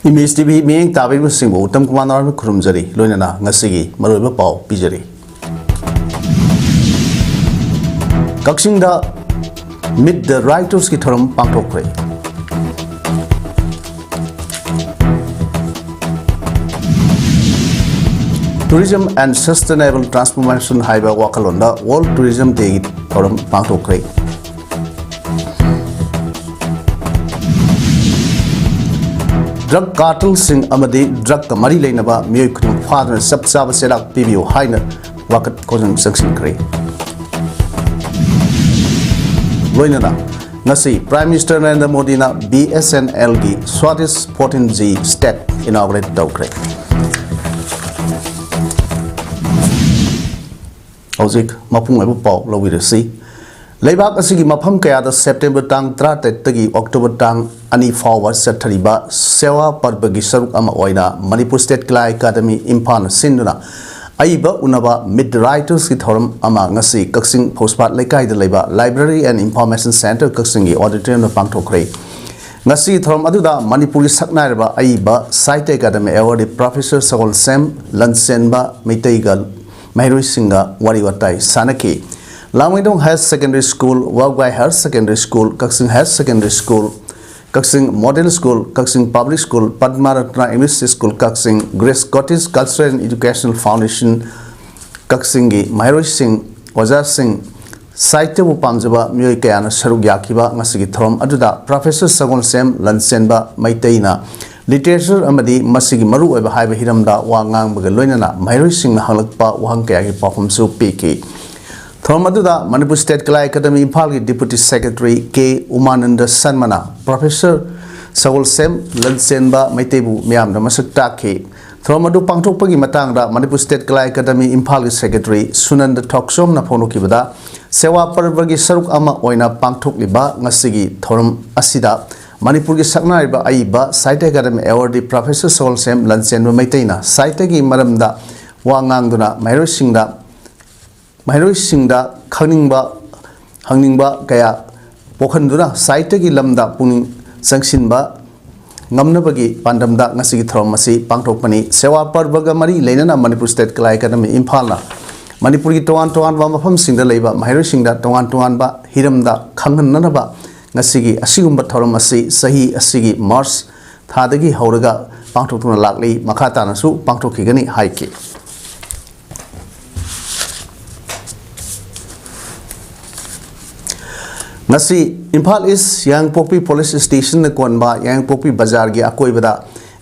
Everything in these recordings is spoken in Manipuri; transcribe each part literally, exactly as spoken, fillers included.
ꯏꯃꯦꯖ ꯇꯤ ꯚꯤ ꯃꯤꯠꯌꯦꯡ ꯇꯥꯕꯤꯔꯤꯕꯁꯤꯡꯕꯨ ꯎꯇꯝ ꯀꯨꯃꯥꯔ ꯅꯥꯔꯃꯤ ꯈꯨꯔꯨꯝꯖꯔꯤ꯫ ꯂꯣꯏꯅꯅ ꯉꯁꯤꯒꯤ ꯃꯔꯨꯑꯣꯏꯕ ꯄꯥꯎ ꯄꯤꯖꯔꯤ꯫ ꯀꯛꯆꯤꯡꯗ Meet the Writers ꯀꯤ ꯊꯧꯔꯝ ꯄꯥꯡꯊꯣꯛꯈ꯭ꯔꯦ꯫ Tourism and Sustainable Transformation ꯍꯥꯏꯕ ꯋꯥꯈꯜꯂꯣꯟꯗ World Tourism Day ꯒꯤ ꯊꯧꯔꯝ ꯄꯥꯡꯊꯣꯛꯈ꯭ꯔꯦ꯫ ꯗ꯭ꯔꯒ ꯀꯥꯔꯇꯦꯜꯁꯤꯡ ꯑꯃꯗꯤ ꯗ꯭ꯔꯒꯀ ꯃꯔꯤ ꯂꯩꯅꯕ ꯃꯤꯑꯣꯏ ꯈꯨꯗꯤꯡꯃꯛ ꯐꯥꯗꯨꯅ ꯆꯞ ꯆꯥꯕ ꯆꯩꯔꯥꯛ ꯄꯤꯕꯤꯌꯨ ꯍꯥꯏꯅ ꯋꯥꯀꯠ ꯈꯣꯡꯖꯪ ꯆꯪꯁꯤꯟꯈ꯭ꯔꯦ꯫ ꯂꯣꯏꯅꯅ ꯉꯁꯤ Prime Minister ꯅꯔꯦꯟꯗ꯭ꯔ ꯃꯣꯗꯤꯅ ꯕꯤ ꯑꯦꯁ ꯑꯦꯟ ꯑꯦꯜꯒꯤ Swadesh fourteen G stack inaugurate ꯇꯧꯈ꯭ꯔꯦ꯫ ꯍꯧꯖꯤꯛ ꯃꯄꯨꯡ ꯑꯣꯏꯕ ꯄꯥꯎ ꯂꯧꯕꯤꯔꯁꯤ꯫ ꯂꯩꯕꯥꯛ ꯑꯁꯤꯒꯤ ꯃꯐꯝ ꯀꯌꯥꯗ ꯁꯦꯞꯇꯦꯝꯕꯔ ꯇꯥꯡ ꯇꯔꯥꯇꯔꯦꯠꯇꯒꯤ ꯑꯣꯛꯇꯣꯕꯔ ꯇꯥꯡ ꯑꯅꯤ ꯐꯥꯎꯕ ꯆꯠꯊꯔꯤꯕ ꯁꯦꯋꯥ ꯄꯔꯕꯒꯤ ꯁꯔꯨꯛ ꯑꯃ ꯑꯣꯏꯅ ꯃꯅꯤꯄꯨꯔ State Kala Academy ꯏꯝꯐꯥꯜꯅ ꯁꯤꯟꯗꯨꯅ ꯑꯏꯕ ꯎꯅꯕ Meet the Writers ꯀꯤ ꯊꯧꯔꯝ ꯑꯃ ꯉꯁꯤ ꯀꯛꯆꯤꯡ ꯐꯧꯁꯄꯥꯠ ꯂꯩꯀꯥꯏꯗ ꯂꯩꯕ Library and Information Centre ꯀꯛꯆꯤꯡꯒꯤ auditorium ꯗ ꯄꯥꯡꯊꯣꯛꯈ꯭ꯔꯦ꯫ ꯉꯁꯤꯒꯤ ꯊꯧꯔꯝ ꯑꯗꯨꯗ ꯃꯅꯤꯄꯨꯔꯒꯤ ꯁꯛꯅꯥꯏꯔꯕ ꯑꯏꯕ Sahitya Academy Awardee Professor ꯁꯒꯣꯜꯁꯦꯝ ꯂꯟꯆꯦꯟꯕ ꯃꯩꯇꯩꯒ ꯃꯍꯩꯔꯣꯏꯁꯤꯡꯒ ꯋꯥꯔꯤ ꯋꯥꯇꯥꯏ ꯁꯥꯟꯅꯈꯤ꯫ ꯂꯥꯡꯃꯩꯗꯣꯡ Higher Secondary School, ꯋꯥꯕꯒꯥꯏ Higher Secondary School, ꯀꯛꯆꯤꯡ Higher Secondary School, ꯀꯛꯆꯤꯡ Model School, ꯀꯛꯆꯤꯡ Public School, ꯄꯗꯃꯥ Ratna English School, Kakching Grace Cottage Cultural and Educational Foundation, ꯀꯛꯆꯤꯡꯒꯤ ꯃꯍꯩꯔꯣꯏꯁꯤꯡ, ꯑꯣꯖꯥꯁꯤꯡ, ꯁꯥꯍꯤꯇ꯭ꯌꯕꯨ ꯄꯥꯝꯖꯕ ꯃꯤꯑꯣꯏ ꯀꯌꯥꯅ ꯁꯔꯨꯛ ꯌꯥꯈꯤꯕ ꯉꯁꯤꯒꯤ ꯊꯧꯔꯝ ꯑꯗꯨꯗ Professor ꯁꯒꯣꯜꯁꯦꯝ ꯂꯟꯆꯦꯟꯕ ꯃꯩꯇꯩꯅ literature ꯑꯃꯗꯤ ꯃꯁꯤꯒꯤ ꯃꯔꯨꯑꯣꯏꯕ ꯍꯥꯏꯕ ꯍꯤꯔꯝꯗ ꯋꯥ ꯉꯥꯡꯕꯒ ꯂꯣꯏꯅꯅ ꯃꯍꯩꯔꯣꯏꯁꯤꯡꯅ ꯍꯪꯂꯛꯄ ꯋꯥꯍꯪ ꯀꯌꯥꯒꯤ ꯄꯥꯎꯈꯨꯝꯁꯨ ꯄꯤꯈꯤ꯫ ꯊꯧꯔꯝ ꯑꯗꯨꯗ ꯃꯅꯤꯄꯨꯔ State Kala Academy ꯏꯝꯐꯥꯜꯒꯤ Deputy Secretary ꯀꯦ ꯎꯃꯥꯅꯟꯗ ꯁꯔꯃꯅ Professor ꯁꯒꯣꯜꯁꯦꯝ ꯂꯟꯆꯦꯟꯕ ꯃꯩꯇꯩꯕꯨ ꯃꯤꯌꯥꯝꯗ ꯃꯁꯛ ꯇꯥꯛꯈꯤ꯫ ꯊꯧꯔꯝ ꯑꯗꯨ ꯄꯥꯡꯊꯣꯛꯄꯒꯤ ꯃꯇꯥꯡꯗ ꯃꯅꯤꯄꯨꯔ State Kala Academy ꯏꯝꯐꯥꯜꯒꯤ Secretary ꯁꯨꯅꯟꯗ ꯊꯣꯛꯆꯣꯝꯅ ꯐꯣꯡꯗꯣꯛꯈꯤꯕꯗ, ꯁꯦꯋꯥ ꯄꯔꯕꯒꯤ ꯁꯔꯨꯛ ꯑꯃ ꯑꯣꯏꯅ ꯄꯥꯡꯊꯣꯛꯂꯤꯕ ꯉꯁꯤꯒꯤ ꯊꯧꯔꯝ ꯑꯁꯤꯗ ꯃꯅꯤꯄꯨꯔꯒꯤ ꯁꯛꯅꯥꯏꯔꯕ ꯑꯏꯕ Sahitya Academy Awardee Professor ꯁꯒꯣꯜꯁꯦꯝ ꯂꯟꯆꯦꯟꯕ ꯃꯩꯇꯩꯅ ꯁꯥꯍꯤꯇ꯭ꯌꯒꯤ ꯃꯔꯝꯗ ꯋꯥ ꯉꯥꯡꯗꯨꯅ ꯃꯍꯩꯔꯣꯏꯁꯤꯡꯗ, ꯃꯍꯩꯔꯣꯏꯁꯤꯡꯗ ꯈꯪꯅꯤꯡꯕ, ꯍꯪꯅꯤꯡꯕ ꯀꯌꯥ ꯄꯣꯛꯍꯟꯗꯨꯅ ꯁꯥꯍꯤꯇ꯭ꯌꯒꯤ ꯂꯝꯗ ꯄꯨꯛꯅꯤꯡ ꯆꯪꯁꯤꯟꯕ ꯉꯝꯅꯕꯒꯤ ꯄꯥꯟꯗꯝꯗ ꯉꯁꯤꯒꯤ ꯊꯧꯔꯝ ꯑꯁꯤ ꯄꯥꯡꯊꯣꯛꯄꯅꯤ꯫ ꯁꯦꯋꯥ ꯄꯔꯕꯒ ꯃꯔꯤ ꯂꯩꯅꯅ ꯃꯅꯤꯄꯨꯔ ꯁ꯭ꯇꯦꯠ ꯀꯂꯥ ꯑꯦꯀꯥꯗꯃꯤ ꯏꯝꯐꯥꯜꯅ ꯃꯅꯤꯄꯨꯔꯒꯤ ꯇꯣꯉꯥꯟ ꯇꯣꯉꯥꯟꯕ ꯃꯐꯝꯁꯤꯡꯗ ꯂꯩꯕ ꯃꯍꯩꯔꯣꯏꯁꯤꯡꯗ ꯇꯣꯉꯥꯟ ꯇꯣꯉꯥꯟꯕ ꯍꯤꯔꯝꯗ ꯈꯪꯍꯟꯅꯅꯕ ꯉꯁꯤꯒꯤ ꯑꯁꯤꯒꯨꯝꯕ ꯊꯧꯔꯝ ꯑꯁꯤ ꯆꯍꯤ ꯑꯁꯤꯒꯤ ꯃꯥꯔꯆ ꯊꯥꯗꯒꯤ ꯍꯧꯔꯒ ꯄꯥꯡꯊꯣꯛꯇꯨꯅ ꯂꯥꯛꯂꯤ, ꯃꯈꯥ ꯇꯥꯅꯁꯨ ꯄꯥꯡꯊꯣꯛꯈꯤꯒꯅꯤ ꯍꯥꯏꯈꯤ꯫ ꯉꯁꯤ ꯏꯝꯐꯥꯜ ꯏꯁ ꯌꯥꯏꯉꯪꯄꯣꯛꯄꯤ ꯄꯨꯂꯤꯁ ꯁ꯭ꯇꯦꯁꯟꯅ ꯀꯣꯟꯕ ꯌꯥꯏꯉꯪꯄꯣꯛꯄꯤ ꯕꯖꯥꯔꯒꯤ ꯑꯀꯣꯏꯕꯗ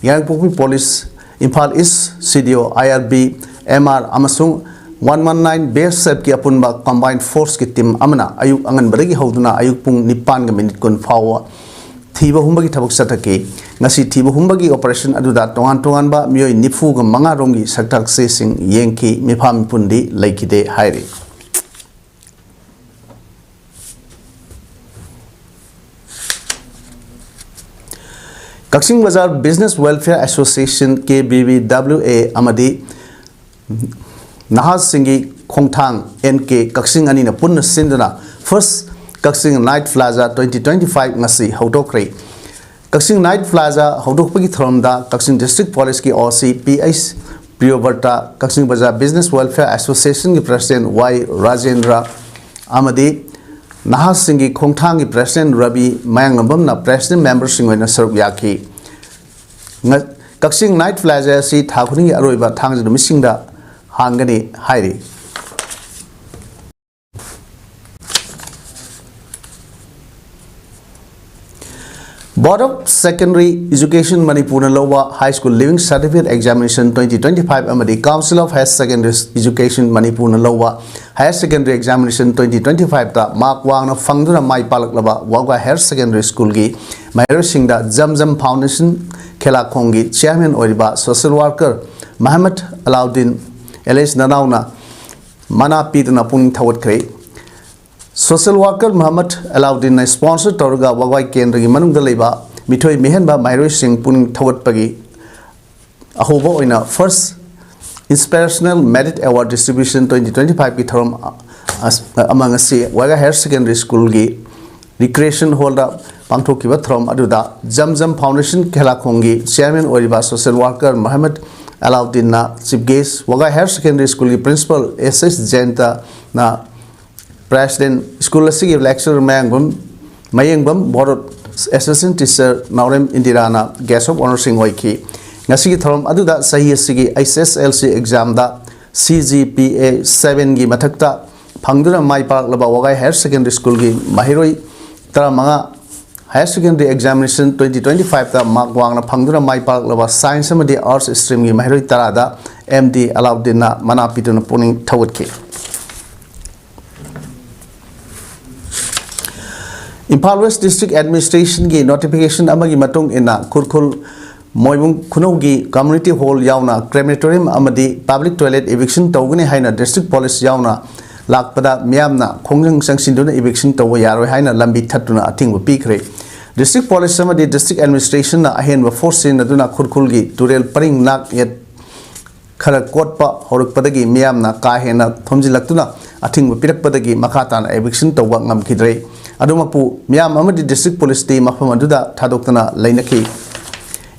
ꯌꯥꯏꯉꯪꯄꯣꯛꯄꯤ ꯄꯨꯂꯤꯁ, ꯏꯝꯐꯥꯜ ꯏꯁ ꯁꯤ ꯗꯤ ꯑꯣ, ꯑꯥꯏ ꯑꯥꯔ ꯕꯤ, ꯑꯦꯝ ꯑꯥꯔ ꯑꯃꯁꯨꯡ ꯋꯥꯟ ꯋꯥꯟ ꯅꯥꯏꯟ ꯕꯤ ꯑꯦꯁ ꯑꯦꯐꯀꯤ ꯑꯄꯨꯟꯕ ꯀꯝꯕꯥꯏꯟ ꯐꯣꯔꯁꯀꯤ ꯇꯤꯝ ꯑꯃꯅ ꯑꯌꯨꯛ ꯑꯉꯟꯕꯗꯒꯤ ꯍꯧꯗꯨꯅ ꯑꯌꯨꯛ ꯄꯨꯡ ꯅꯤꯄꯥꯟꯒ ꯃꯤꯅꯤꯠ ꯀꯨꯟ ꯐꯥꯎꯕ ꯊꯤꯕ ꯍꯨꯝꯕꯒꯤ ꯊꯕꯛ ꯆꯠꯊꯈꯤ꯫ ꯉꯁꯤ ꯊꯤꯕ ꯍꯨꯝꯕꯒꯤ ꯑꯣꯄꯔꯦꯁꯟ ꯑꯗꯨꯗ ꯇꯣꯉꯥꯟ ꯇꯣꯉꯥꯟꯕ ꯃꯤꯑꯣꯏ ꯅꯤꯐꯨꯒ ꯃꯉꯥ ꯔꯣꯝꯒꯤ ꯁꯛꯇꯥꯛ ꯆꯦꯁꯤꯡ ꯌꯦꯡꯈꯤ, ꯃꯤꯐꯥ ꯃꯤꯄꯨꯟꯗꯤ ꯂꯩꯈꯤꯗꯦ ꯍꯥꯏꯔꯤ꯫ ꯀꯛꯆꯤꯡ ꯕꯖꯥꯔ business welfare association, K B B W A, ꯑꯃꯗꯤ ꯅꯍꯥꯁꯤꯡꯒꯤ ꯈꯣꯡꯊꯥꯡ, ꯑꯦꯟ ꯀꯦ ꯀꯛꯆꯤꯡ ꯑꯅꯤꯅ ꯄꯨꯟꯅ ꯁꯤꯟꯗꯨꯅ ꯐꯥꯔꯁ Kakching night plaza twenty twenty five ꯉꯁꯤ ꯍꯧꯗꯣꯛꯈ꯭ꯔꯦ꯫ ꯀꯛꯆꯤꯡ ꯅꯥꯏꯠ ꯄ꯭ꯂꯥꯖꯥ ꯍꯧꯗꯣꯛꯄꯒꯤ ꯊꯧꯔꯝꯗ ꯀꯛꯆꯤꯡ ꯗꯤꯁꯇ꯭ꯔꯤꯛ ꯄꯨꯂꯤꯁꯀꯤ ꯑꯣ ꯁꯤ ꯄꯤ ꯑꯩꯆ ꯄ꯭ꯔꯤꯌꯣꯕ꯭ꯔꯇ, ꯀꯛꯆꯤꯡ ꯕꯖꯥꯔ ꯕꯤꯖꯤꯅꯦꯁ ꯋꯦꯜꯐꯤꯌꯔ ꯑꯦꯁꯣꯁꯤꯌꯦꯁꯟꯒꯤ ꯄ꯭ꯔꯁꯤꯗꯦꯟ ꯋꯥꯏ ꯔꯥꯖꯦꯟꯗ꯭ꯔ ꯑꯃꯗꯤ ꯅꯍꯥꯁꯤꯡꯒꯤ ꯈꯣꯡꯊꯥꯡꯒꯤ ꯄ꯭ꯔꯁꯤꯗꯦꯟ ꯔꯕꯤ ꯃꯌꯥꯡꯂꯝꯕꯝꯅ ꯄ꯭ꯔꯁꯤꯗꯦꯟ ꯃꯦꯝꯕꯔꯁꯤꯡ ꯑꯣꯏꯅ ꯁꯔꯨꯛ ꯌꯥꯈꯤ꯫ ꯉ-, ꯀꯛꯆꯤꯡ ꯅꯥꯏꯠ ꯄ꯭ꯂꯥꯖꯥ ꯑꯁꯤ ꯊꯥ ꯈꯨꯗꯤꯡꯒꯤ ꯑꯔꯣꯏꯕ ꯊꯥꯡꯖ ꯅꯨꯃꯤꯠꯁꯤꯡꯗ ꯍꯥꯡꯒꯅꯤ ꯍꯥꯏꯔꯤ꯫ Board of Secondary Education ꯃꯅꯤꯄꯨꯔꯅ ꯂꯧꯕ High School Leaving Certificate Examination twenty twenty five ꯑꯃꯗꯤ Council of Higher Secondary Education ꯃꯅꯤꯄꯨꯔꯅ ꯂꯧꯕ Higher Secondary Examination twenty twenty five ꯇ ꯃꯥꯔꯛ ꯋꯥꯡꯅ ꯐꯪꯗꯨꯅ ꯃꯥꯏ ꯄꯥꯛꯂꯛꯂꯕ ꯋꯥꯕꯒꯥꯏ Higher Secondary School ꯒꯤ ꯃꯍꯩꯔꯣꯏꯁꯤꯡꯗ ꯖꯝ ꯖꯝ Foundation ꯈꯦꯂꯥꯈꯣꯡꯒꯤ chairman ꯑꯣꯏꯔꯤꯕ social worker ꯃꯍꯃꯗ ꯑꯂꯥꯎꯗꯤꯟ ꯑꯦꯂꯤꯁ ꯅꯅꯥꯎꯅ ꯃꯅꯥ ꯄꯤꯗꯨꯅ ꯄꯨꯛꯅꯤꯡ ꯊꯧꯒꯠꯈ꯭ꯔꯦ꯫ Social worker ꯃꯍꯃꯗ ꯑꯂꯥꯎꯗꯤꯟꯅ sponsor ꯇꯧꯔꯒ ꯋꯥꯕꯒꯥꯏ ꯀꯦꯟꯗ꯭ꯔꯒꯤ ꯃꯅꯨꯡꯗ ꯂꯩꯕ ꯃꯤꯊꯣꯏ ꯃꯤꯍꯦꯟꯕ ꯃꯍꯩꯔꯣꯏꯁꯤꯡ ꯄꯨꯛꯅꯤꯡ ꯊꯧꯒꯠꯄꯒꯤ ꯑꯍꯧꯕ ꯑꯣꯏꯅ first Inspirational Merit Award Distribution twenty twenty five ꯀꯤ ꯊꯧꯔꯝ ꯑ-, ꯑꯁ-, ꯑꯃ ꯉꯁꯤ ꯋꯥꯕꯒꯥꯏ Higher Secondary School ꯒꯤ Recreation Hallꯗ ꯄꯥꯡꯊꯣꯛꯈꯤꯕ ꯊꯧꯔꯝ ꯑꯗꯨꯗ ꯖꯝ ꯖꯝ Foundation ꯈꯦꯂꯥꯈꯣꯡꯒꯤ chairman ꯑꯣꯏꯔꯤꯕ social worker ꯃꯍꯃꯗ ꯑꯂꯥꯎꯗꯤꯟꯅ chief guest, ꯋꯥꯒꯥꯏ Higher Secondary Schoolꯒꯤ principal S S ꯖꯌꯟꯇꯅ president, school ꯑꯁꯤꯒꯤ lecturer ꯃꯌꯥꯡꯕꯝ, Mayengbam ꯚꯣꯔꯠ, assistant teacher Naorem ꯏꯟꯗꯤꯔꯥꯅ guest of honourꯁꯤꯡ ꯑꯣꯏꯈꯤ꯫ ꯉꯁꯤꯒꯤ ꯊꯧꯔꯝ ꯑꯗꯨꯗ ꯆꯍꯤ ꯑꯁꯤꯒꯤ H S L C examꯗ C G P A sevenꯒꯤ ꯃꯊꯛꯇ ꯐꯪꯗꯨꯅ ꯃꯥꯏ ꯄꯥꯛꯂꯕ ꯋꯥꯒꯥꯏ Higher Secondary Schoolꯒꯤ ꯃꯍꯩꯔꯣꯏ ꯇꯔꯥꯃꯉꯥ, Higher Secondary Examination twenty twenty fiveꯇ mark ꯋꯥꯡꯅ ꯐꯪꯗꯨꯅ ꯃꯥꯏ ꯄꯥꯛꯂꯕ Science ꯑꯃꯗꯤ Arts streamꯒꯤ ꯃꯍꯩꯔꯣꯏ ꯇꯔꯥꯗ M D ꯑꯂꯥꯎꯗꯤꯟꯅ ꯃꯅꯥ ꯄꯤꯗꯨꯅ ꯄꯨꯛꯅꯤꯡ ꯊꯧꯒꯠꯈꯤ꯫ ꯏꯝꯐꯥꯜ West District Administrationꯒꯤ notification ꯑꯃꯒꯤ ꯃꯇꯨꯡ ꯏꯟꯅ ꯈꯨꯔꯈꯨꯜ ꯃꯣꯏꯕꯨꯡ ꯈꯨꯅꯧꯒꯤ community hall ꯌꯥꯎꯅ crematorium ꯑꯃꯗꯤ public toilet eviction ꯇꯧꯒꯅꯤ ꯍꯥꯏꯅ district police ꯌꯥꯎꯅ ꯂꯥꯛꯄꯗ ꯃꯤꯌꯥꯝꯅ ꯈꯣꯡꯖꯪ ꯆꯪꯁꯤꯟꯗꯨꯅ eviction ꯇꯧꯕ ꯌꯥꯔꯣꯏ ꯍꯥꯏꯅ ꯂꯝꯕꯤ ꯊꯠꯇꯨꯅ ꯑꯊꯤꯡꯕ ꯄꯤꯈ꯭ꯔꯦ꯫ District police ꯑꯃꯗꯤ district administrationꯅ ꯑꯍꯦꯟꯕ force ꯁꯤꯖꯤꯟꯅꯗꯨꯅ ꯈꯨꯔꯈꯨꯜꯒꯤ ꯇꯨꯔꯦꯜ ꯄꯔꯤꯡ ꯅꯥꯛ ꯌꯦꯠ ꯈꯔ ꯀꯣꯠꯄ ꯍꯧꯔꯛꯄꯗꯒꯤ ꯃꯤꯌꯥꯝꯅ ꯀꯥ ꯍꯦꯟꯅ ꯊꯣꯝꯖꯤꯜꯂꯛꯇꯨꯅ ꯑꯊꯤꯡꯕ ꯄꯤꯔꯛꯄꯗꯒꯤ ꯃꯈꯥ ꯇꯥꯅ eviction ꯇꯧꯕ ꯉꯝꯈꯤꯗ꯭ꯔꯦ꯫ ꯑꯗꯨꯃꯛꯄꯨ ꯃꯤꯌꯥꯝ ꯑꯃꯗꯤ district policeꯇꯤ ꯃꯐꯝ ꯑꯗꯨꯗ ꯊꯥꯗꯣꯛꯇꯅ ꯂꯩꯅꯈꯤ꯫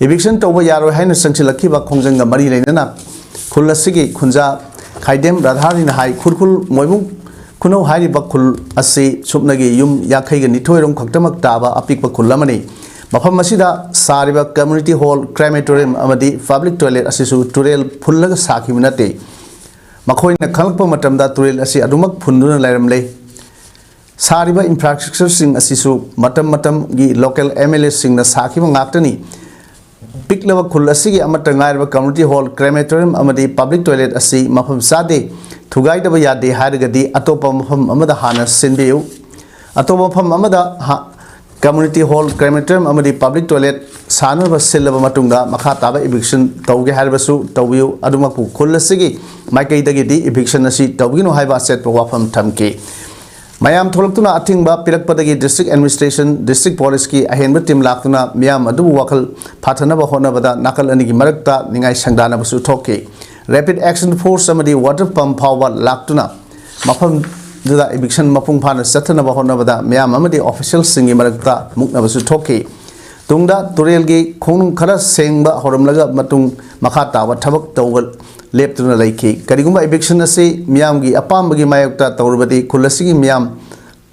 Eviction ꯇꯧꯕ ꯌꯥꯔꯣꯏ ꯍꯥꯏꯅ ꯆꯪꯁꯤꯜꯂꯛꯈꯤꯕ ꯈꯣꯡꯖꯪꯒ ꯃꯔꯤ ꯂꯩꯅꯅ ꯈꯨꯜ ꯑꯁꯤꯒꯤ ꯈꯨꯟꯖꯥ ꯈꯥꯏꯗꯦꯝ ꯔꯥꯙꯥꯔꯤꯅ ꯍꯥꯏ, ꯈꯨꯔꯈꯨꯜ ꯃꯣꯏꯕꯨꯡ ꯈꯨꯅꯧ ꯍꯥꯏꯔꯤꯕ ꯈꯨꯜ ꯑꯁꯤ ꯁꯨꯞꯅꯒꯤ ꯌꯨꯝ ꯌꯥꯡꯈꯩꯒ ꯅꯤꯊꯣꯏ ꯔꯣꯝ ꯈꯛꯇꯃꯛ ꯇꯥꯕ ꯑꯄꯤꯛꯄ ꯈꯨꯜ ꯑꯃꯅꯤ꯫ ꯃꯐꯝ ꯑꯁꯤꯗ ꯁꯥꯔꯤꯕ community hall, crematorium ꯑꯃꯗꯤ public toilet ꯑꯁꯤꯁꯨ ꯇꯨꯔꯦꯜ ꯐꯨꯜꯂꯒ ꯁꯥꯈꯤꯕ ꯅꯠꯇꯦ꯫ ꯃꯈꯣꯏꯅ ꯈꯪꯂꯛꯄ ꯃꯇꯝꯗ ꯇꯨꯔꯦꯜ ꯑꯁꯤ ꯑꯗꯨꯃꯛ ꯐꯨꯟꯗꯨꯅ ꯂꯩꯔꯝꯂꯦ꯫ ꯁꯥꯔꯤꯕ infrastructureꯁꯤꯡ ꯑꯁꯤꯁꯨ ꯃꯇꯝ ꯃꯇꯝꯒꯤ local M L Aꯁꯤꯡꯅ ꯁꯥꯈꯤꯕ ꯉꯥꯛꯇꯅꯤ꯫ ꯄꯤꯛꯂꯕ ꯈꯨꯜ ꯑꯁꯤꯒꯤ ꯑꯃꯠꯇ ꯉꯥꯏꯔꯕ community hall, crematorium ꯑꯃꯗꯤ public toilet ꯑꯁꯤ ꯃꯐꯝ ꯆꯥꯗꯦ, ꯊꯨꯒꯥꯏꯗꯕ ꯌꯥꯗꯦ ꯍꯥꯏꯔꯒꯗꯤ ꯑꯇꯣꯞꯄ ꯃꯐꯝ ꯑꯃꯗ ꯍꯥꯟꯅ ꯁꯤꯟꯕꯤꯌꯨ꯫ ꯑꯇꯣꯞꯄ ꯃꯐꯝ ꯑꯃꯗ ꯍꯥ-, community hall, crematorium ꯑꯃꯗꯤ public toilet ꯁꯥꯅꯕ ꯁꯤꯜꯂꯕ ꯃꯇꯨꯡꯗ ꯃꯈꯥ ꯇꯥꯕ eviction ꯇꯧꯒꯦ ꯍꯥꯏꯔꯕꯁꯨ ꯇꯧꯕꯤꯌꯨ꯫ ꯑꯗꯨꯃꯛꯄꯨ ꯈꯨꯜ ꯑꯁꯤꯒꯤ ꯃꯥꯏꯀꯩꯗꯒꯤꯗꯤ eviction ꯑꯁꯤ ꯇꯧꯕꯤꯒꯅꯨ ꯍꯥꯏꯕ ꯑꯆꯦꯠꯄ ꯋꯥꯐꯝ ꯊꯝꯈꯤ꯫ ꯃꯌꯥꯝ ꯊꯣꯛꯂꯛꯇꯨꯅ ꯑꯊꯤꯡꯕ ꯄꯤꯔꯛꯄꯗꯒꯤ district administration, district policeꯀꯤ ꯑꯍꯦꯟꯕ team ꯂꯥꯛꯇꯨꯅ ꯃꯤꯌꯥꯝ ꯑꯗꯨꯕꯨ ꯋꯥꯈꯜ ꯐꯥꯊꯅꯕ ꯍꯣꯠꯅꯕꯗ ꯅꯥꯀꯜ ꯑꯅꯤꯒꯤ ꯃꯔꯛꯇ ꯅꯤꯡꯉꯥꯏ ꯁꯪꯗꯥꯅꯕꯁꯨ ꯊꯣꯛꯈꯤ꯫ Rapid Action Force ꯑꯃꯗꯤ water pump ꯐꯥꯎꯕ ꯂꯥꯛꯇꯨꯅ ꯃꯐꯝ ꯑꯗꯨꯗ eviction ꯃꯄꯨꯡ ꯐꯥꯅ ꯆꯠꯊꯅꯕ ꯍꯣꯠꯅꯕꯗ ꯃꯤꯌꯥꯝ ꯑꯃꯗꯤ officialꯁꯤꯡꯒꯤ ꯃꯔꯛꯇ ꯃꯨꯛꯅꯕꯁꯨ ꯊꯣꯛꯈꯤ꯫ ꯇꯨꯡꯗ ꯇꯨꯔꯦꯜꯒꯤ ꯈꯣꯡꯅꯨꯡ ꯈꯔ ꯁꯦꯡꯕ ꯍꯧꯔꯝꯂꯒ ꯃꯇꯨꯡ ꯃꯈꯥ ꯇꯥꯕ ꯊꯕꯛ ꯇꯧꯕ ꯂꯦꯞꯇꯨꯅ ꯂꯩꯈꯤ꯫ ꯀꯔꯤꯒꯨꯝꯕ eviction ꯑꯁꯤ ꯃꯤꯌꯥꯝꯒꯤ ꯑꯄꯥꯝꯕꯒꯤ ꯃꯥꯌꯣꯛꯇ ꯇꯧꯔꯕꯗꯤ ꯈꯨꯜ ꯑꯁꯤꯒꯤ ꯃꯤꯌꯥꯝ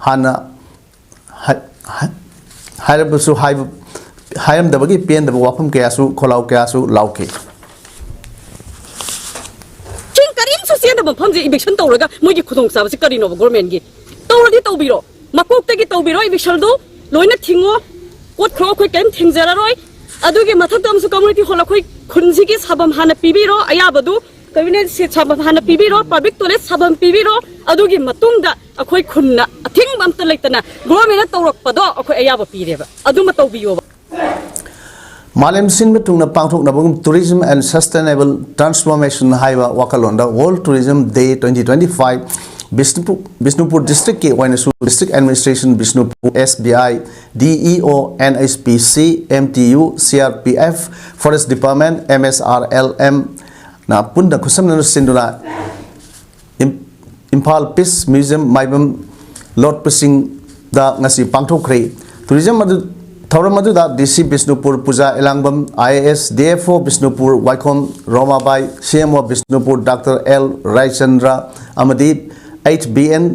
ꯍꯥꯟꯅ ꯍꯥꯏ-, ꯍꯥꯏ-, ꯍꯥꯏꯔꯕꯁꯨ ꯍꯥꯏꯕ-, ꯍꯥꯏꯔꯝꯗꯕꯒꯤ ꯄꯦꯟꯗꯕ ꯋꯥꯐꯝ ꯀꯌꯥꯁꯨ, ꯈꯣꯜꯂꯥꯎ ꯀꯌꯥꯁꯨ ꯂꯥꯎꯈꯤ꯫ ꯆꯤꯡ ꯀꯔꯤꯝꯁꯨ ꯆꯦꯟꯗꯕ ꯃꯐꯝꯁꯦ eviction ꯇꯧꯔꯒ ꯃꯣꯏꯒꯤ ꯈꯨꯗꯣꯡꯆꯥꯕꯁꯤ ꯀꯔꯤꯅꯣꯕ governmentꯀꯤ? ꯇꯧꯔꯗꯤ ꯇꯧꯕꯤꯔꯣ, ꯃꯀꯣꯛꯇꯒꯤ ꯇꯧꯕꯤꯔꯣ, evictionꯗꯨ ꯂꯣꯏꯅ ꯊꯤꯡꯉꯣ, ꯀꯣꯠꯈ꯭ꯔꯣ, ꯑꯩꯈꯣꯏ ꯀꯔꯤꯝ ꯊꯤꯡꯖꯔꯔꯣꯏ꯫ ꯑꯗꯨꯒꯤ ꯃꯊꯛꯇ ꯑꯃꯁꯨ community hall ꯑꯩꯈꯣꯏ ꯈꯨꯟꯁꯤꯒꯤ ꯁꯥꯐꯝ ꯍꯥꯟꯅ ꯄꯤꯕꯤꯔꯣ, ꯑꯌꯥꯕꯗꯨ convenience ꯁꯥꯐꯝ ꯍꯥꯟꯅ ꯄꯤꯕꯤꯔꯣ, public toilet ꯁꯥꯐꯝ ꯄꯤꯕꯤꯔꯣ꯫ ꯑꯗꯨꯒꯤ ꯃꯇꯨꯡꯗ ꯑꯩꯈꯣꯏ ꯈꯨꯟꯅ ꯑꯊꯤꯡꯕ ꯑꯝꯇ ꯂꯩꯇꯅ governmentꯅ ꯇꯧꯔꯛꯄꯗꯣ ꯑꯩꯈꯣꯏ ꯑꯌꯥꯕ ꯄꯤꯔꯦꯕ, ꯑꯗꯨꯃ ꯇꯧꯕꯤꯌꯣꯕ꯫ ꯃꯥꯂꯦꯝ ꯁꯤꯟꯕ ꯊꯨꯡꯅ ꯄꯥꯡꯊꯣꯛꯅꯕꯒꯨꯝ Tourism and Sustainable Transformation ꯍꯥꯏꯕ ꯋꯥꯈꯜꯂꯣꯟꯗ World Tourism Day twenty twenty-five Bishnupur, Bishnupur districtꯀꯤ ꯑꯣꯏꯅꯁꯨ District Administration Bishnupur, S B I, D E O, N H P C, M T U, C R P F, Forest Department, M S R L M ꯅ ꯄꯨꯟꯅ ꯈꯨꯠꯁꯝꯅꯅ ꯁꯤꯟꯗꯨꯅ ꯏꯝ-, ꯏꯝꯐꯥꯜ Peace Museum ꯃꯥꯏꯕꯝ ꯂꯣꯠꯄꯁꯤꯡꯗ ꯉꯁꯤ ꯄꯥꯡꯊꯣꯛꯈ꯭ꯔꯦ꯫ Tourism ꯑꯗꯨ, ꯊꯧꯔꯝ ꯑꯗꯨꯗ D C Bishnupur Puja Elangbam, I A S, D F O Bishnupur Waikhom Romabai, C M O Bishnupur doctor L Raichandra ꯑꯃꯗꯤ H B N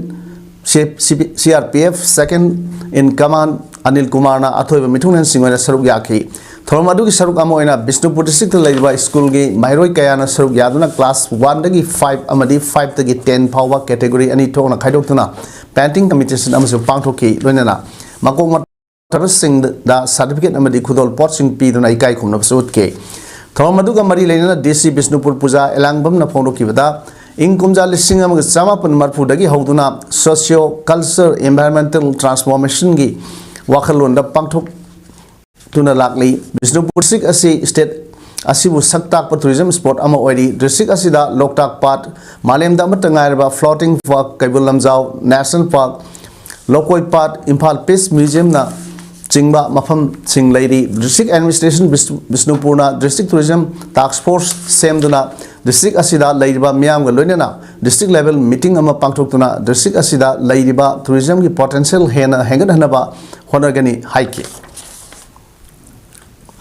C-, C R P F Second in Command Anil ꯀꯨꯃꯥꯔꯅ ꯑꯊꯣꯏꯕ ꯃꯤꯊꯨꯡꯂꯦꯟꯁꯤꯡ ꯑꯣꯏꯅ ꯁꯔꯨꯛ ꯌꯥꯈꯤ꯫ ꯊꯧꯔꯝ ꯑꯗꯨꯒꯤ ꯁꯔꯨꯛ ꯑꯃ ꯑꯣꯏꯅ ꯕꯤꯁꯅꯨꯄꯨꯔ districtꯇ ꯂꯩꯔꯤꯕ ꯁ꯭ꯀꯨꯜꯒꯤ ꯃꯍꯩꯔꯣꯏ ꯀꯌꯥꯅ ꯁꯔꯨꯛ ꯌꯥꯗꯨꯅ class oneꯗꯒꯤ five ꯑꯃꯗꯤ fiveꯇꯒꯤ ten ꯐꯥꯎꯕ category ꯑꯅꯤ ꯊꯣꯛꯅ ꯈꯥꯏꯗꯣꯛꯇꯨꯅ painting competition ꯑꯃꯁꯨ ꯄꯥꯡꯊꯣꯛꯈꯤ꯫ ꯂꯣꯏꯅꯅ ꯃꯀꯣꯛ ꯃꯊꯥꯕꯁꯤꯡꯗ certificate ꯑꯃꯗꯤ ꯈꯨꯗꯣꯜ ꯄꯣꯠꯁꯤꯡ ꯄꯤꯗꯨꯅ ꯏꯀꯥꯏ ꯈꯨꯝꯅꯕꯁꯨ ꯎꯠꯈꯤ꯫ ꯊꯧꯔꯝ ꯑꯗꯨꯒ ꯃꯔꯤ ꯂꯩꯅꯅ D C ꯕꯤꯁꯅꯨꯄꯨꯔ ꯄꯨꯖꯥ ꯑꯦꯂꯥꯡꯕꯝꯅ ꯐꯣꯡꯗꯣꯛꯈꯤꯕꯗ, ꯏꯪ ꯀꯨꯝꯖꯥ ꯂꯤꯁꯤꯡ ꯑꯃꯒ ꯆꯃꯥꯄꯟ ꯃꯔꯤꯐꯨꯗꯒꯤ ꯍꯧꯗꯨꯅ socio culture environmental transformationꯒꯤ ꯋꯥꯈꯜꯂꯣꯟꯗ ꯄꯥꯡꯊꯣꯛ ꯇꯨꯅ ꯂꯥꯛꯂꯤ꯫ ꯕꯤꯁꯅꯨꯄꯨꯔ district ꯑꯁꯤ state ꯑꯁꯤꯕꯨ ꯁꯛ ꯇꯥꯛꯄ tourism spot ꯑꯃ ꯑꯣꯏꯔꯤ꯫ District ꯑꯁꯤꯗ ꯂꯣꯛꯇꯥꯛ ꯄꯥꯠ, ꯃꯥꯂꯦꯝꯗ ꯑꯃꯠꯇ ꯉꯥꯏꯔꯕ floating park Keibul Lamjao national park, ꯂꯧꯀꯣꯏ ꯄꯥꯠ, ꯏꯝꯐꯥꯜ Peace Museumꯅ ꯆꯤꯡꯕ ꯃꯐꯝꯁꯤꯡ ꯂꯩꯔꯤ꯫ District Administration ꯕꯤꯁ-, ꯕꯤꯁꯅꯨꯄꯨꯔꯅ District Tourism Task Force ꯁꯦꯝꯗꯨꯅ district ꯑꯁꯤꯗ ꯂꯩꯔꯤꯕ ꯃꯤꯌꯥꯝꯒ ꯂꯣꯏꯅꯅ district level meeting ꯑꯃ ꯄꯥꯡꯊꯣꯛꯇꯨꯅ district ꯑꯁꯤꯗ ꯂꯩꯔꯤꯕ tourism ꯒꯤ potential ꯍꯦꯟꯅ ꯍꯦꯟꯒꯠꯍꯟꯅꯕ ꯍꯣꯠꯅꯒꯅꯤ ꯍꯥꯏꯈꯤ꯫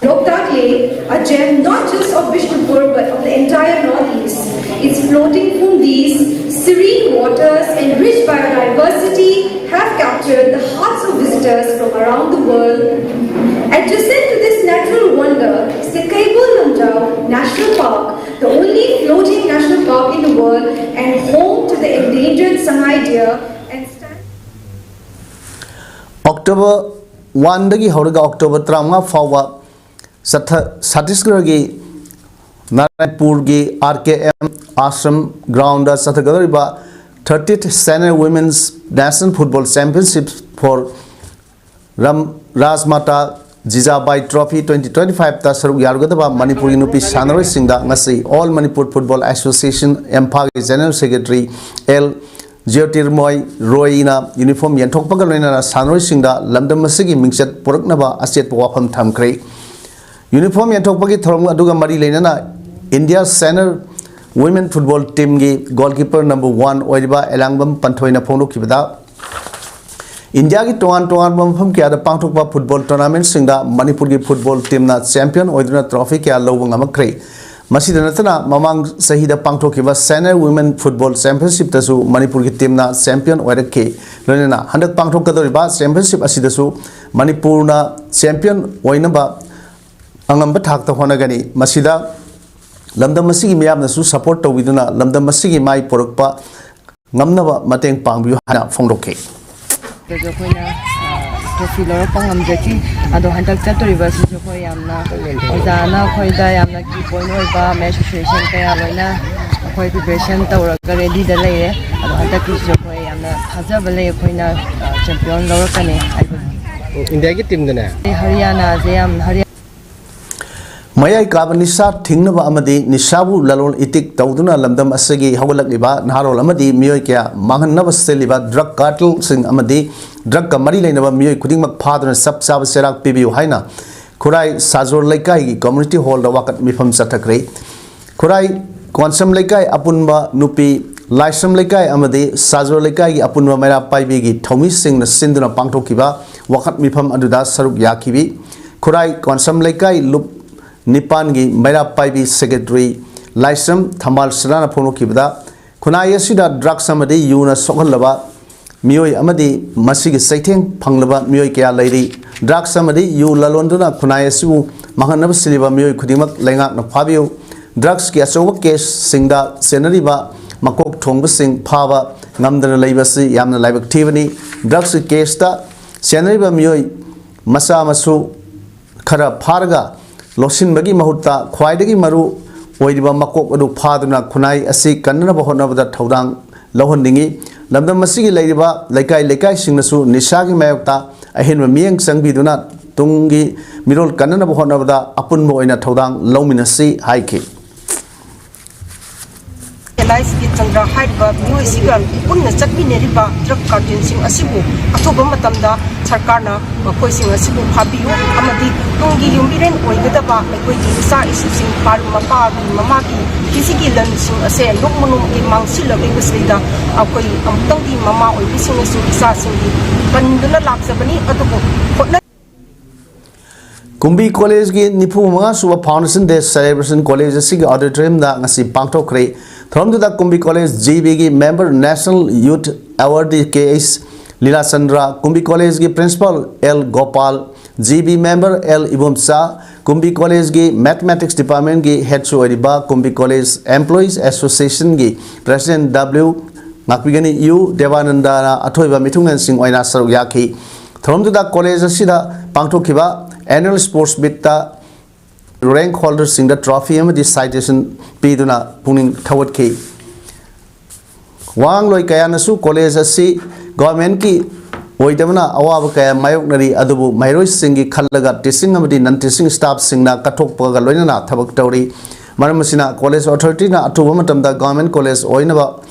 Loktak Lake, a gem not just of Bishnupur but of the entire Northeast. Its floating phundees, serene waters, and rich biodiversity have captured the hearts of visitors from around the world. Adjacent to this natural wonder is the Keibul Lamjao National Park, the only floating national park in the world and home to the endangered Sangai deer and stand- October one ꯗꯒꯤ ꯍꯧꯔꯒ October ꯇꯔꯥꯃꯉꯥ ꯐꯥꯎꯕ ꯆꯠꯊ-, ꯁꯠꯇꯤꯁꯒꯔꯒꯤ ꯅꯥꯔꯥꯌꯟꯄꯨꯔꯒꯤ R K M Ashram ground the ꯆꯠꯊꯒꯗꯧꯔꯤꯕ thirtieth Senior Women's National Football Championship for Ram-, Rajmata Jijabai Trophy twenty twenty-five ꯇ ꯁꯔꯨꯛ ꯌꯥꯔꯨꯒꯗꯕ ꯃꯅꯤꯄꯨꯔꯒꯤ ꯅꯨꯄꯤ ꯁꯥꯟꯅꯔꯣꯏꯁꯤꯡꯗ ꯉꯁꯤ All Manipur Football Association ꯏꯝꯐꯥꯜꯒꯤ General Secretary L ꯖ꯭ꯌꯣꯇꯤꯔꯃꯣꯏ ꯔꯣꯏꯅ uniform ꯌꯦꯟꯊꯣꯛꯄꯒ ꯂꯣꯏꯅꯅ ꯁꯥꯟꯅꯔꯣꯏꯁꯤꯡꯗ ꯂꯝꯗꯝ ꯑꯁꯤꯒꯤ ꯃꯤꯡꯆꯠ ꯄꯨꯔꯛꯅꯕ ꯑꯆꯦꯠꯄ ꯋꯥꯐꯝ ꯊꯝꯈ꯭ꯔꯦ꯫ Uniform ꯌꯦꯟꯊꯣꯛꯄꯒꯤ ꯊꯧꯔꯝ ꯑꯗꯨꯒ ꯃꯔꯤ ꯂꯩꯅꯅ India Senior Women Football Team ꯒꯤ goalkeeper number one ꯑꯣꯏꯔꯤꯕ ꯑꯦꯂꯥꯡꯕꯝ ꯄꯟꯊꯣꯏꯅ ꯐꯣꯡꯗꯣꯛꯈꯤꯕꯗ, ꯏꯟꯗꯤꯌꯥꯒꯤ ꯇꯣꯉꯥꯟ ꯇꯣꯉꯥꯟꯕ ꯃꯐꯝ ꯀꯌꯥꯗ ꯄꯥꯡꯊꯣꯛꯄ football tournament ꯁꯤꯡꯗ ꯃꯅꯤꯄꯨꯔꯒꯤ football team ꯅ champion ꯑꯣꯏꯗꯨꯅ trophy ꯀꯌꯥ ꯂꯧꯕ ꯉꯝꯃꯛꯈ꯭ꯔꯦ꯫ ꯃꯁꯤꯗ ꯅꯠꯇꯅ ꯃꯃꯥꯡ ꯆꯍꯤꯗ ꯄꯥꯡꯊꯣꯛꯈꯤꯕ Senior Women Football Championship ꯇꯁꯨ ꯃꯅꯤꯄꯨꯔꯒꯤ team ꯅ champion ꯑꯣꯏꯔꯛꯈꯤ꯫ ꯂꯣꯏꯅꯅ ꯍꯟꯗꯛ ꯄꯥꯡꯊꯣꯛꯀꯗꯧꯔꯤꯕ championship ꯑꯁꯤꯗꯁꯨ ꯃꯅꯤꯄꯨꯔꯅ champion ꯑꯣꯏꯅꯕ ꯑꯉꯝꯕ ꯊꯥꯛꯇ ꯍꯣꯠꯅꯒꯅꯤ꯫ ꯃꯁꯤꯗ ꯂꯝꯗꯝ ꯑꯁꯤꯒꯤ ꯃꯤꯌꯥꯝꯅꯁꯨ support ꯇꯧꯕꯤꯗꯨꯅ ꯂꯝꯗꯝ ꯑꯁꯤꯒꯤ ꯃꯥꯏ ꯄꯨꯔꯛꯄ ꯉꯝꯅꯕ ꯃꯇꯦꯡ ꯄꯥꯡꯕꯤꯌꯨ ꯍꯥꯏꯅ ꯐꯣꯡꯗꯣꯛꯈꯤ꯫ ꯑꯗꯨꯁꯨ ꯑꯩꯈꯣꯏꯅ, ꯑ, trophy ꯂꯧꯔꯛꯄ ꯉꯝꯖꯈꯤ꯫ ꯑꯗꯣ ꯍꯟꯗꯛ ꯆꯠꯇꯣꯔꯤꯕ ꯑꯁꯤꯁꯨ ꯑꯩꯈꯣꯏ ꯌꯥꯝꯅ, ꯑꯣꯖꯥꯅ ꯑꯩꯈꯣꯏꯗ ꯌꯥꯝꯅ key point ꯑꯣꯏꯕ, match association ꯀꯌꯥ ꯂꯣꯏꯅ ꯑꯩꯈꯣꯏ preparation ꯇꯧꯔꯒ ready ꯗ ꯂꯩꯔꯦ꯫ ꯑꯗꯣ ꯍꯟꯗꯛꯀꯤꯁꯤꯁꯨ ꯑꯩꯈꯣꯏ ꯌꯥꯝꯅ ꯊꯥꯖꯕ ꯂꯩ, ꯑꯩꯈꯣꯏꯅ, ꯑ, champion ꯂꯧꯔꯛꯀꯅꯤ ꯍꯥꯏꯕꯒꯤ꯫ ꯏꯟꯗꯤꯌꯥꯒꯤ team ꯗꯅꯦ? ꯍꯔꯤꯌꯥꯅꯥꯁꯦ ꯌꯥꯝ, ꯍꯔꯤꯌꯥ- ꯃꯌꯥꯏ ꯀꯥꯕ ꯅꯤꯁꯥ ꯊꯤꯡꯅꯕ ꯑꯃꯗꯤ ꯅꯤꯁꯥꯕꯨ ꯂꯂꯣꯟ ꯏꯇꯤꯛ ꯇꯧꯗꯨꯅ ꯂꯝꯗꯝ ꯑꯁꯤꯒꯤ ꯍꯧꯒꯠꯂꯛꯂꯤꯕ ꯅꯍꯥꯔꯣꯜ ꯑꯃꯗꯤ ꯃꯤꯑꯣꯏ ꯀꯌꯥ ꯃꯥꯡꯍꯟꯅꯕ ꯁꯤꯜꯂꯤꯕ ꯗ꯭ꯔꯒ ꯀꯥꯔꯇꯦꯜꯁꯤꯡ ꯑꯃꯗꯤ ꯗ꯭ꯔꯒꯀ ꯃꯔꯤ ꯂꯩꯅꯕ ꯃꯤꯑꯣꯏ ꯈꯨꯗꯤꯡꯃꯛ ꯐꯥꯗꯨꯅ ꯆꯞ ꯆꯥꯕ ꯆꯩꯔꯥꯛ ꯄꯤꯕꯤꯌꯨ ꯍꯥꯏꯅ ꯈꯨꯔꯥꯏ ꯁꯥꯖꯣꯔ ꯂꯩꯀꯥꯏꯒꯤ ꯀꯝꯃ꯭ꯌꯨꯅꯤꯇꯤ ꯍꯣꯜꯗ ꯋꯥꯀꯠ ꯃꯤꯐꯝ ꯆꯠꯊꯈ꯭ꯔꯦ꯫ ꯈꯨꯔꯥꯏ ꯀꯣꯟꯁꯝ ꯂꯩꯀꯥꯏ ꯑꯄꯨꯟꯕ ꯅꯨꯄꯤ ꯂꯥꯏꯁ꯭ꯔꯝ ꯂꯩꯀꯥꯏ ꯑꯃꯗꯤ ꯁꯥꯖꯣꯔ ꯂꯩꯀꯥꯏꯒꯤ ꯑꯄꯨꯟꯕ ꯃꯩꯔꯥ ꯄꯥꯏꯕꯤꯒꯤ ꯊꯧꯃꯤꯁꯤꯡꯅ ꯁꯤꯟꯗꯨꯅ ꯄꯥꯡꯊꯣꯛꯈꯤꯕ ꯋꯥꯀꯠ ꯃꯤꯐꯝ ꯑꯗꯨꯗ ꯁꯔꯨꯛ ꯌꯥꯈꯤꯕꯤ ꯈꯨꯔꯥꯏ ꯀꯣꯟꯁꯝ ꯂꯩꯀꯥꯏ ꯂꯨꯞ ꯅꯤꯄꯥꯟꯒꯤ ꯃꯩꯔꯥ ꯄꯥꯏꯕꯤ ꯁꯦꯀ꯭ꯔꯦꯇꯔꯤ ꯂꯥꯏꯁ꯭ꯔꯝ ꯊꯝꯕꯥꯜ ꯁꯅꯥꯅ ꯐꯣꯡꯗꯣꯛꯈꯤꯕꯗ, ꯈꯨꯟꯅꯥꯏ ꯑꯁꯤꯗ ꯗ꯭ꯔꯒꯁ ꯑꯃꯗꯤ ꯌꯨꯅ ꯁꯣꯛꯍꯜꯂꯕ ꯃꯤꯑꯣꯏ ꯑꯃꯗꯤ ꯃꯁꯤꯒꯤ ꯆꯩꯊꯦꯡ ꯐꯪꯂꯕ ꯃꯤꯑꯣꯏ ꯀꯌꯥ ꯂꯩꯔꯤ꯫ ꯗ꯭ꯔꯒꯁ ꯑꯃꯗꯤ ꯌꯨ ꯂꯂꯣꯟꯗꯨꯅ ꯈꯨꯟꯅꯥꯏ ꯑꯁꯤꯕꯨ ꯃꯥꯡꯍꯟꯅꯕ ꯁꯤꯜꯂꯤꯕ ꯃꯤꯑꯣꯏ ꯈꯨꯗꯤꯡꯃꯛ ꯂꯩꯉꯥꯛꯅ ꯐꯥꯕꯤꯌꯨ꯫ ꯗ꯭ꯔꯒꯁꯀꯤ ꯑꯆꯧꯕ ꯀꯦꯁꯁꯤꯡꯗ ꯆꯦꯟꯅꯔꯤꯕ ꯃꯀꯣꯛ ꯊꯣꯡꯕꯁꯤꯡ ꯐꯥꯕ ꯉꯝꯗꯅ ꯂꯩꯕꯁꯤ ꯌꯥꯝꯅ ꯂꯥꯏꯕꯛ ꯊꯤꯕꯅꯤ꯫ ꯗ꯭ꯔꯒꯁꯀꯤ ꯀꯦꯁꯇ ꯆꯦꯟꯅꯔꯤꯕ ꯃꯤꯑꯣꯏ ꯃꯆꯥ ꯃꯁꯨ ꯈꯔ ꯐꯥꯔꯒ ꯂꯧꯁꯤꯟꯕꯒꯤ ꯃꯍꯨꯠꯇ ꯈ꯭ꯋꯥꯏꯗꯒꯤ ꯃꯔꯨ ꯑꯣꯏꯔꯤꯕ ꯃꯀꯣꯛ ꯑꯗꯨ ꯐꯥꯗꯨꯅ ꯈꯨꯟꯅꯥꯏ ꯑꯁꯤ ꯀꯟꯅꯅꯕ ꯍꯣꯠꯅꯕꯗ ꯊꯧꯗꯥꯡ ꯂꯧꯍꯟꯅꯤꯡꯏ꯫ ꯂꯝꯗꯝ ꯑꯁꯤꯒꯤ ꯂꯩꯔꯤꯕ ꯂꯩꯀꯥꯏ ꯂꯩꯀꯥꯏꯁꯤꯡꯅꯁꯨ ꯅꯤꯁꯥꯒꯤ ꯃꯥꯌꯣꯛꯇ ꯑꯍꯦꯟꯕ ꯃꯤꯠꯌꯦꯡ ꯆꯪꯕꯤꯗꯨꯅ ꯇꯨꯡꯒꯤ ꯃꯤꯔꯣꯜ ꯀꯟꯅꯅꯕ ꯍꯣꯠꯅꯕꯗ ꯑꯄꯨꯟꯕ ꯑꯣꯏꯅ ꯊꯧꯗꯥꯡ ꯂꯧꯃꯤꯟꯅꯁꯤ ꯍꯥꯏꯈꯤ꯫ ꯑꯦꯂꯥꯏꯁꯀꯤ ꯆꯟꯗ꯭ꯔ ꯍꯥꯏꯔꯤꯕ ꯃꯤꯑꯣꯏꯁꯤꯒ ꯄꯨꯟꯅ ꯆꯠꯃꯤꯟꯅꯔꯤꯕ ꯗ꯭ꯔꯒ ꯀꯥꯔꯇꯦꯜꯁꯤꯡ ꯑꯁꯤꯕꯨ ꯑꯊꯨꯕ ꯃꯇꯝꯗ ꯁꯔꯀꯥꯔꯅ ꯃꯈꯣꯏꯁꯤꯡ ꯑꯁꯤꯕꯨ ꯐꯥꯕꯤꯌꯨ ꯑꯃꯗꯤ ꯇꯨꯡꯒꯤ ꯌꯨꯝꯕꯤꯔꯦꯟ ꯑꯣꯏꯒꯗꯕ ꯑꯩꯈꯣꯏꯒꯤ ꯏꯆꯥ ꯏꯁꯨꯁꯤꯡ, ꯃꯄꯥꯒꯤ ꯃꯃꯥꯒꯤ ꯐꯤꯖꯤꯒꯤ ꯂꯟꯁꯤꯡ ꯑꯁꯦ ꯅꯣꯡꯃ ꯅꯣꯡꯃꯒꯤ ꯃꯥꯡꯁꯤꯜꯂꯛꯂꯤꯕꯁꯤꯗ ꯑꯩꯈꯣꯏ ꯑꯃꯨꯛꯇꯪꯗꯤ ꯃꯃꯥ ꯑꯣꯏꯕꯤꯁꯤꯡꯅꯁꯨ ꯏꯆꯥꯁꯤꯡꯒꯤ ꯀꯟꯗꯨꯅ ꯂꯥꯛꯆꯕꯅꯤ꯫ ꯑꯗꯨꯕꯨ ꯍꯣꯠꯅ ꯀꯨꯝꯕꯤ ꯀꯣꯂꯦꯖꯀꯤ ꯅꯤꯐꯨ ꯃꯉꯥ ꯁꯨꯕ Foundation Day celebration ꯀꯣꯂꯦꯖ ꯑꯁꯤꯒꯤ auditoriumꯗ ꯉꯁꯤ ꯄꯥꯡꯊꯣꯛꯈ꯭ꯔꯦ꯫ ꯊꯧꯔꯝꯗꯨꯗ ꯀꯨꯝꯕꯤ ꯀꯣꯂꯦꯖ ꯖꯤ ꯕꯤꯒꯤ member National Youth Awardee K H Lilachandra, Kumbi ꯀꯣꯂꯦꯖꯀꯤ principal L Gopal, G B member L Ibomcha, Kumbi ꯀꯣꯂꯦꯖꯀꯤ mathematics departmentꯀꯤ headꯁꯨ ꯑꯣꯏꯔꯤꯕ ꯀꯨꯝꯕꯤ ꯀꯣꯂꯦꯖ employees associationꯒꯤ president ꯗꯕ꯭ꯂꯤꯎ ꯉꯥꯛꯄꯤꯒꯅꯤ ꯌꯨ ꯗꯦꯕꯥꯅꯟꯗꯅ ꯑꯊꯣꯏꯕ ꯃꯤꯊꯨꯡꯂꯦꯟꯁꯤꯡ ꯑꯣꯏꯅ ꯁꯔꯨꯛ ꯌꯥꯈꯤ꯫ ꯊꯧꯔꯝꯗꯨꯗ ꯀꯣꯂꯦꯖ ꯑꯁꯤꯗ ꯄꯥꯡꯊꯣꯛꯈꯤꯕ annual sports meetꯇ rank holderꯁꯤꯡꯗ trophy ꯑꯃꯗꯤ citation ꯄꯤꯗꯨꯅ ꯄꯨꯛꯅꯤꯡ ꯊꯧꯒꯠꯈꯤ꯫ ꯋꯥꯉꯥꯡꯂꯣꯏ ꯀꯌꯥꯅꯁꯨ ꯀꯣꯂꯦꯖ ꯑꯁꯤ governmentꯀꯤ ꯑꯣꯏꯗꯕꯅ ꯑꯋꯥꯕ ꯀꯌꯥ ꯃꯥꯌꯣꯛꯅꯔꯤ꯫ ꯑꯗꯨꯕꯨ ꯃꯍꯩꯔꯣꯏꯁꯤꯡꯒꯤ ꯈꯜꯂꯒ teaching ꯑꯃꯗꯤ non teaching staffꯁꯤꯡꯅ ꯀꯠꯊꯣꯛꯄꯒ ꯂꯣꯏꯅꯅ ꯊꯕꯛ ꯇꯧꯔꯤ꯫ ꯃꯔꯝ ꯑꯁꯤꯅ college authorityꯅ ꯑꯊꯨꯕ ꯃꯇꯝꯗ government college ꯑꯣꯏꯅꯕ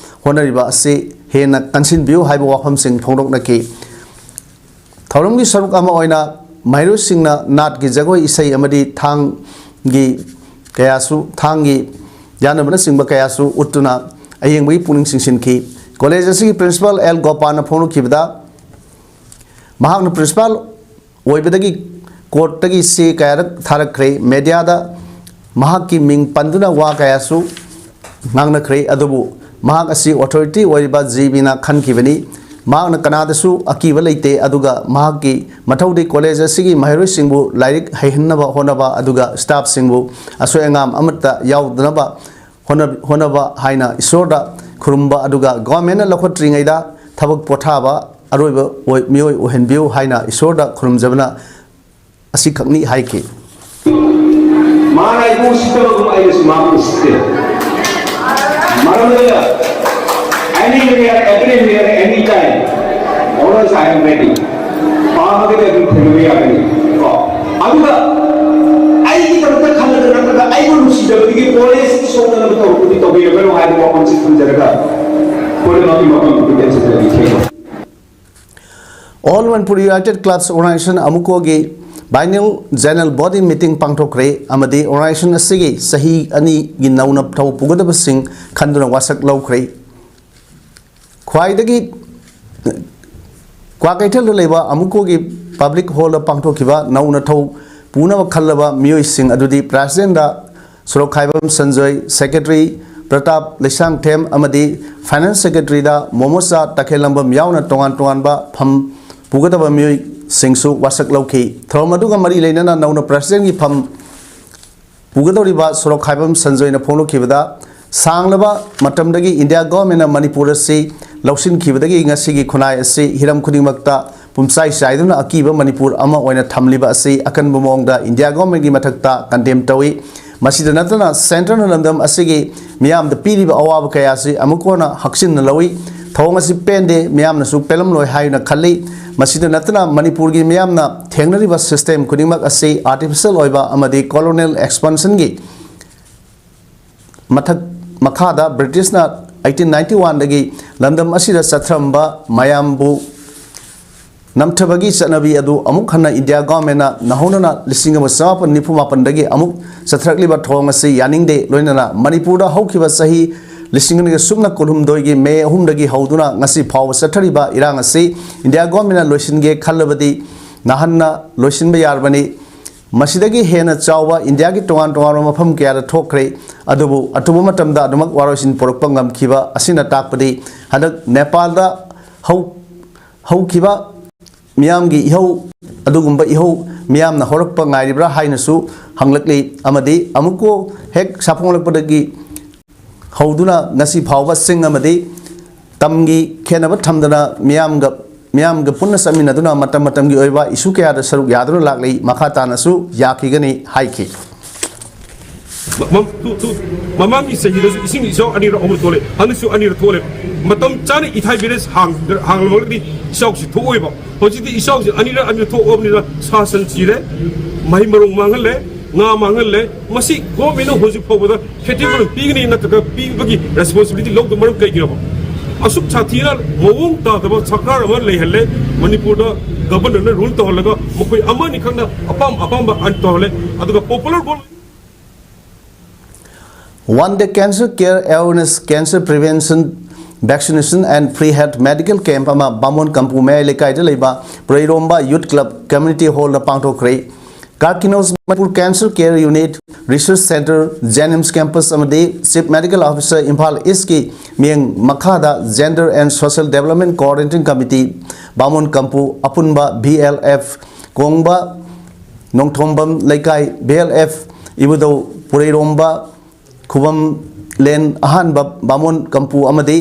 ꯍꯣꯠꯅꯔꯤꯕ ꯑꯁꯤ ꯍꯦꯟꯅ ꯀꯟꯁꯤꯟꯕꯤꯌꯨ ꯍꯥꯏꯕ ꯋꯥꯐꯝꯁꯤꯡ ꯐꯣꯡꯗꯣꯛꯅꯈꯤ꯫ ꯊꯧꯔꯝꯒꯤ ꯁꯔꯨꯛ ꯑꯃ ꯑꯣꯏꯅ ꯃꯍꯩꯔꯣꯏꯁꯤꯡꯅ ꯅꯥꯠꯀꯤ ꯖꯒꯣꯏ ꯏꯁꯩ ꯑꯃꯗꯤ ꯊꯥꯡꯒꯤ ꯀꯌꯥꯁꯨ, ꯊꯥꯡꯒꯤ ꯌꯥꯟꯅꯕꯅꯆꯤꯡꯕ ꯀꯌꯥꯁꯨ ꯎꯠꯇꯨꯅ ꯑꯌꯦꯡꯕꯒꯤ ꯄꯨꯛꯅꯤꯡ ꯆꯤꯡꯁꯤꯟꯈꯤ꯫ College ꯑꯁꯤꯒꯤ principal ꯑꯦꯜ ꯒꯣꯄꯥꯜꯅ ꯐꯣꯡꯗꯣꯛꯈꯤꯕꯗ, ꯃꯍꯥꯛꯅ principal ꯑꯣꯏꯕꯗꯒꯤ courtꯇꯒꯤ ꯆꯦ ꯀꯌꯥꯔꯛ ꯊꯥꯔꯛꯈ꯭ꯔꯦ꯫ Mediaꯗ ꯃꯍꯥꯛꯀꯤ ꯃꯤꯡ ꯄꯟꯗꯨꯅ ꯋꯥ ꯀꯌꯥꯁꯨ ꯉꯥꯡꯅꯈ꯭ꯔꯦ꯫ ꯑꯗꯨꯕꯨ ꯃꯍꯥꯛ ꯑꯁꯤ authority ꯑꯣꯏꯔꯤꯕ ꯖꯤ ꯕꯤꯅ ꯈꯟꯈꯤꯕꯅꯤ꯫ ꯃꯍꯥꯛꯅ ꯀꯅꯥꯗꯁꯨ ꯑꯀꯤꯕ ꯂꯩꯇꯦ, ꯑꯗꯨꯒ ꯃꯍꯥꯛꯀꯤ ꯃꯊꯧꯗꯤ college ꯑꯁꯤꯒꯤ ꯃꯍꯩꯔꯣꯏꯁꯤꯡꯕꯨ ꯂꯥꯏꯔꯤꯛ ꯍꯩꯍꯟꯅꯕ ꯍꯣꯠꯅꯕ, ꯑꯗꯨꯒ staffꯁꯤꯡꯕꯨ ꯑꯁꯣꯏ ꯑꯉꯥꯝ ꯑꯃꯠꯇ ꯌꯥꯎꯗꯅꯕ ꯍꯣꯠꯅ-, ꯍꯣꯠꯅꯕ ꯍꯥꯏꯅ ꯏꯁꯣꯔꯗ ꯈꯨꯔꯨꯝꯕ, ꯑꯗꯨꯒ governmentꯅ ꯂꯧꯈꯠꯇ꯭ꯔꯤꯉꯩꯗ ꯊꯕꯛ ꯄꯣꯊꯥꯕ ꯑꯔꯣꯏꯕ ꯑꯣꯏ-, ꯃꯤꯑꯣꯏ ꯑꯣꯏꯍꯟꯕꯤꯌꯨ ꯍꯥꯏꯅ ꯏꯁꯣꯔꯗ ꯈꯨꯔꯨꯝꯖꯕꯅ ꯑꯁꯤꯈꯛꯅꯤ ꯍꯥꯏꯈꯤ꯫ ꯃꯥꯅ ꯑꯩꯕꯨ ꯎꯁꯤꯠꯇꯕꯒꯨꯝ ꯑꯩꯅꯁꯨ ꯃꯥꯕꯨ ꯎꯁꯤꯠꯇꯦ꯫ ꯃꯔꯝ ꯑꯗꯨꯅ, anywhere, everywhere, anytime, always I am ready. ꯄꯥꯝꯃꯒꯗꯤ ꯑꯗꯨꯝ ꯊꯦꯡꯅꯕ ꯌꯥꯒꯅꯤ꯫ ꯀꯣ? ꯑꯗꯨꯒ ꯑꯩꯒꯤꯗꯃꯛꯇ ꯈꯜꯂꯒ ꯅꯠꯇ꯭ꯔꯒ ꯑꯩꯕꯨ ꯅꯨꯡꯁꯤꯖꯕꯗꯒꯤ college ꯁꯣꯛꯅꯅꯕ ꯇꯧꯔꯛꯄꯗꯤ ꯇꯧꯕꯤꯔꯒꯅꯨ ꯍꯥꯏꯕ ꯋꯥꯐꯝꯁꯤ ꯊꯝꯖꯔꯒ ꯄꯨꯝꯅꯃꯛꯀꯤ ꯃꯐꯝꯗꯨꯗ ꯆꯠꯆꯔꯒꯦ꯫ All Manipur United Clubs Organization, ꯑꯃꯨꯀꯣꯒꯤ biennial general body meeting ꯄꯥꯡꯊꯣꯛꯈ꯭ꯔꯦ ꯑꯃꯗꯤ organization ꯑꯁꯤꯒꯤ ꯆꯍꯤ ꯑꯅꯤꯒꯤ ꯅꯧꯅ ꯊꯧ ꯄꯨꯒꯗꯕꯁꯤꯡ ꯈꯟꯗꯨꯅ ꯋꯥꯁꯛ ꯂꯧꯈ꯭ꯔꯦ꯫ ꯈ꯭ꯋꯥꯏꯗꯒꯤ ꯀ꯭ꯋꯥꯀꯩꯊꯦꯜꯗ ꯂꯩꯕ ꯑꯃꯨꯀꯣꯒꯤ public hallꯗ ꯄꯥꯡꯊꯣꯛꯈꯤꯕ ꯅꯧꯅ ꯊꯧ ꯄꯨꯅꯕ ꯈꯜꯂꯕ ꯃꯤꯑꯣꯏꯁꯤꯡ ꯑꯗꯨꯗꯤ presidentꯗ ꯁꯣꯔꯣꯛꯈꯥꯏꯕꯝ ꯁꯟꯖꯣꯏ, secretary ꯄ꯭ꯔꯇꯥꯞ ꯂꯩꯁꯥꯡꯊꯦꯝ ꯑꯃꯗꯤ finance secretaryꯗ ꯃꯣꯃꯣꯆꯥ ꯇꯈꯦꯜꯂꯝꯕꯝ ꯌꯥꯎꯅ ꯇꯣꯉꯥꯟ ꯇꯣꯉꯥꯟꯕ ꯐꯝ ꯄꯨꯒꯗꯕ ꯃꯤꯑꯣꯏꯁꯤꯡꯁꯨ ꯋꯥꯁꯛ ꯂꯧꯈꯤ꯫ ꯊꯧꯔꯝ ꯑꯗꯨꯒ ꯃꯔꯤ ꯂꯩꯅꯅ ꯅꯧꯅ presidentꯀꯤ ꯐꯝ ꯄꯨꯒꯗꯧꯔꯤꯕ ꯁꯣꯔꯣꯛꯈꯥꯏꯕꯝ ꯁꯟꯖꯣꯏꯅ ꯐꯣꯡꯗꯣꯛꯈꯤꯕꯗ, ꯁꯥꯡꯂꯕ ꯃꯇꯝꯗꯒꯤ India governmentꯅ ꯃꯅꯤꯄꯨꯔ ꯑꯁꯤ ꯂꯧꯁꯤꯟꯈꯤꯕꯗꯒꯤ ꯉꯁꯤꯒꯤ ꯈꯨꯟꯅꯥꯏ ꯑꯁꯤ ꯍꯤꯔꯝ ꯈꯨꯗꯤꯡꯃꯛꯇ ꯄꯨꯝꯆꯥꯏ ꯆꯥꯏꯗꯨꯅ ꯑꯀꯤꯕ ꯃꯅꯤꯄꯨꯔ ꯑꯃ ꯑꯣꯏꯅ ꯊꯝꯂꯤꯕ ꯑꯁꯤ ꯑꯀꯟꯕ ꯃꯑꯣꯡꯗ India governmentꯀꯤ ꯃꯊꯛꯇ condemn ꯇꯧꯏ꯫ ꯃꯁꯤꯗ ꯅꯠꯇꯅ centreꯅ ꯂꯝꯗꯝ ꯑꯁꯤꯒꯤ ꯃꯤꯌꯥꯝꯗ ꯄꯤꯔꯤꯕ ꯑꯋꯥꯕ ꯀꯌꯥ ꯑꯁꯤ ꯑꯃꯨꯛ ꯍꯟꯅ ꯍꯛꯆꯤꯟꯅ ꯂꯧꯏ꯫ ꯊꯧꯑꯣꯡ ꯑꯁꯤ ꯄꯦꯟꯗꯦ, ꯃꯤꯌꯥꯝꯅꯁꯨ ꯄꯦꯜꯂꯝꯂꯣꯏ ꯍꯥꯏꯅ ꯈꯜꯂꯤ꯫ ꯃꯁꯤꯗ ꯅꯠꯇꯅ ꯃꯅꯤꯄꯨꯔꯒꯤ ꯃꯤꯌꯥꯝꯅ ꯊꯦꯡꯅꯔꯤꯕ system ꯈꯨꯗꯤꯡꯃꯛ ꯑꯁꯤ artificial ꯑꯣꯏꯕ ꯑꯃꯗꯤ colonial expansionꯒꯤ ꯃꯊꯛ ꯃꯈꯥꯗ Britishꯅ eighteen ninety oneꯗꯒꯤ ꯂꯝꯗꯝ ꯑꯁꯤꯗ ꯆꯠꯊꯔꯝꯕ ꯃꯌꯥꯝꯕꯨ ꯅꯝꯊꯕꯒꯤ ꯆꯠꯅꯕꯤ ꯑꯗꯨ ꯑꯃꯨꯛ ꯍꯟꯅ India governmentꯅ ꯅꯧꯍꯧꯅꯅ ꯂꯤꯁꯤꯡ ꯑꯃ ꯆꯃꯥꯄꯟ ꯅꯤꯐꯨ ꯃꯥꯄꯟꯗꯒꯤ ꯑꯃꯨꯛ ꯆꯠꯊꯔꯛꯂꯤꯕ ꯊꯧꯑꯣꯡ ꯑꯁꯤ ꯌꯥꯅꯤꯡꯗꯦ꯫ ꯂꯣꯏꯅꯅ ꯃꯅꯤꯄꯨꯔꯗ ꯍꯧꯈꯤꯕ ꯆꯍꯤ ꯂꯤꯁꯤꯡ ꯑꯅꯤꯒ ꯁꯨꯞꯅ ꯀꯨꯟꯍꯨꯝꯗꯣꯏꯒꯤ May ꯑꯍꯨꯝꯗꯒꯤ ꯍꯧꯗꯨꯅ ꯉꯁꯤ ꯐꯥꯎꯕ ꯆꯠꯊꯔꯤꯕ ꯏꯔꯥꯡ ꯑꯁꯤ India governmentꯅ ꯂꯣꯏꯁꯤꯟꯒꯦ ꯈꯜꯂꯕꯗꯤ ꯅꯍꯥꯟꯅ ꯂꯣꯏꯁꯤꯟꯕ ꯌꯥꯔꯕꯅꯤ꯫ ꯃꯁꯤꯗꯒꯤ ꯍꯦꯟꯅ ꯆꯥꯎꯕ ꯏꯟꯗꯤꯌꯥꯒꯤ ꯇꯣꯉꯥꯟ ꯇꯣꯉꯥꯟꯕ ꯃꯐꯝ ꯀꯌꯥꯗ ꯊꯣꯛꯈ꯭ꯔꯦ꯫ ꯑꯗꯨꯕꯨ ꯑꯊꯨꯕ ꯃꯇꯝꯗ ꯑꯗꯨꯃꯛ ꯋꯥꯔꯣꯏꯁꯤꯟ ꯄꯨꯔꯛꯄ ꯉꯝꯈꯤꯕ ꯑꯁꯤꯅ ꯇꯥꯛꯄꯗꯤ ꯍꯟꯗꯛ ꯅꯦꯄꯥꯜꯗ ꯍꯧ-, ꯍꯧꯈꯤꯕ ꯃꯤꯌꯥꯝꯒꯤ ꯏꯍꯧ, ꯑꯗꯨꯒꯨꯝꯕ ꯏꯍꯧ ꯃꯤꯌꯥꯝꯅ ꯍꯧꯔꯛꯄ ꯉꯥꯏꯔꯤꯕ꯭ꯔꯥ ꯍꯥꯏꯅꯁꯨ ꯍꯪꯂꯛꯂꯤ꯫ ꯑꯃꯗꯤ ꯑꯃꯨꯛꯀ ꯍꯦꯛ ꯁꯥꯐꯣꯡꯂꯛꯄꯗꯒꯤ ꯍꯧꯗꯨꯅ ꯉꯁꯤ ꯐꯥꯎꯕ ꯆꯤꯡ ꯑꯃꯗꯤ ꯇꯝꯒꯤ ꯈꯦꯠꯅꯕ ꯊꯝꯗꯅ ꯃꯤꯌꯥꯝꯒ, ꯃꯤꯌꯥꯝꯒ ꯄꯨꯟꯅ ꯆꯠꯃꯤꯟꯅꯗꯨꯅ ꯃꯇꯝ ꯃꯇꯝꯒꯤ ꯑꯣꯏꯕ issue ꯀꯌꯥꯗ ꯁꯔꯨꯛ ꯌꯥꯗꯨꯅ ꯂꯥꯛꯂꯤ꯫ ꯃꯈꯥ ꯇꯥꯅꯁꯨ ꯌꯥꯈꯤꯒꯅꯤ ꯍꯥꯏꯈꯤ꯫ ꯃ-, ꯃ-, ꯇꯨ-, ꯇꯨ-, ꯃꯃꯥꯡꯒꯤ ꯆꯍꯤꯗꯁꯨ ꯏꯁꯤꯡ ꯏꯆꯥꯎ ꯑꯅꯤꯔꯛ ꯑꯍꯨꯝ ꯊꯣꯛꯂꯦ, ꯍꯟꯗꯛꯁꯨ ꯑꯅꯤꯔꯛ ꯊꯣꯛꯂꯦ꯫ ꯃꯇꯝ ꯆꯥꯅ ꯏꯊꯥꯏ village ꯍꯥꯡ-, ꯍꯥꯡꯂꯝꯃꯒꯗꯤ ꯏꯆꯥꯎꯁꯤ ꯊꯣꯛꯑꯣꯏꯕ꯫ ꯍꯧꯖꯤꯛꯇꯤ ꯏꯆꯥꯎꯁꯤ ꯑꯅꯤꯔꯛ ꯑꯅꯤꯔꯛ ꯊꯣꯛꯑꯕꯅꯤꯅ ꯁꯥ ꯁꯟ ꯁꯤꯔꯦ, ꯃꯍꯩ ꯃꯔꯣꯡ ꯃꯥꯡꯍꯜꯂꯦ, ꯉꯥ ꯃꯥꯡꯍꯜꯂꯦ꯫ ꯃꯁꯤ governmentꯅ ꯍꯧꯖꯤꯛ ꯐꯥꯎꯕꯗ ꯈꯦꯇꯤ ꯄꯤꯒꯅꯤ ꯅꯠꯇ꯭ꯔꯒ ꯄꯤꯕꯒꯤ responsibility ꯂꯧꯗꯕ ꯃꯔꯝ ꯀꯩꯒꯤꯅꯣꯕ? ꯑꯁꯨꯛ ꯁꯥꯊꯤꯅ ꯃꯑꯣꯡ ꯇꯥꯗꯕ ꯁꯔꯀꯥꯔ ꯑꯃ ꯂꯩꯍꯜꯂꯦ꯫ ꯃꯅꯤꯄꯨꯔꯗ governorꯅ rule ꯇꯧꯍꯜꯂꯒ ꯃꯈꯣꯏ ꯑꯃꯅꯤ ꯈꯛꯅ ꯑꯄꯥꯝ ꯑꯄꯥꯝꯕ ꯑꯟ ꯇꯧꯍꯜꯂꯦ꯫ ꯑꯗꯨꯒ popular government One day cancer care awareness, cancer prevention, vaccination and free health medical camp ꯑꯃ ꯕꯥꯃꯣꯟ ꯀꯝꯄꯨ ꯃꯌꯥꯏ ꯂꯩꯀꯥꯏꯗ ꯂꯩꯕ ꯄꯨꯔꯩꯔꯣꯝꯕ Youth Club Community Hallꯗ ꯄꯥꯡꯊꯣꯛꯈ꯭ꯔꯦ꯫ Karkinos Manipur Cancer Care Unit, Research Centre, JNIMS Campus ꯑꯃꯗꯤ Chief Medical Officer Imphal Eastꯀꯤ ꯃꯤꯠꯌꯦꯡ ꯃꯈꯥꯗ Gender and Social Development Coordinating Committee, ꯕꯥꯃꯣꯟ ꯀꯝꯄꯨ ꯑꯄꯨꯟꯕ BLF, ꯀꯣꯡꯕ ꯅꯣꯡꯊꯣꯝꯕꯝ ꯂꯩꯀꯥꯏ BLF, ꯏꯕꯨꯙꯧ ꯄꯨꯔꯩꯔꯣꯝꯕ ꯈꯨꯕꯝꯂꯦꯟ ꯑꯍꯥꯟꯕ ꯕꯥꯃꯣꯟ ꯀꯝꯄꯨ ꯑꯃꯗꯤ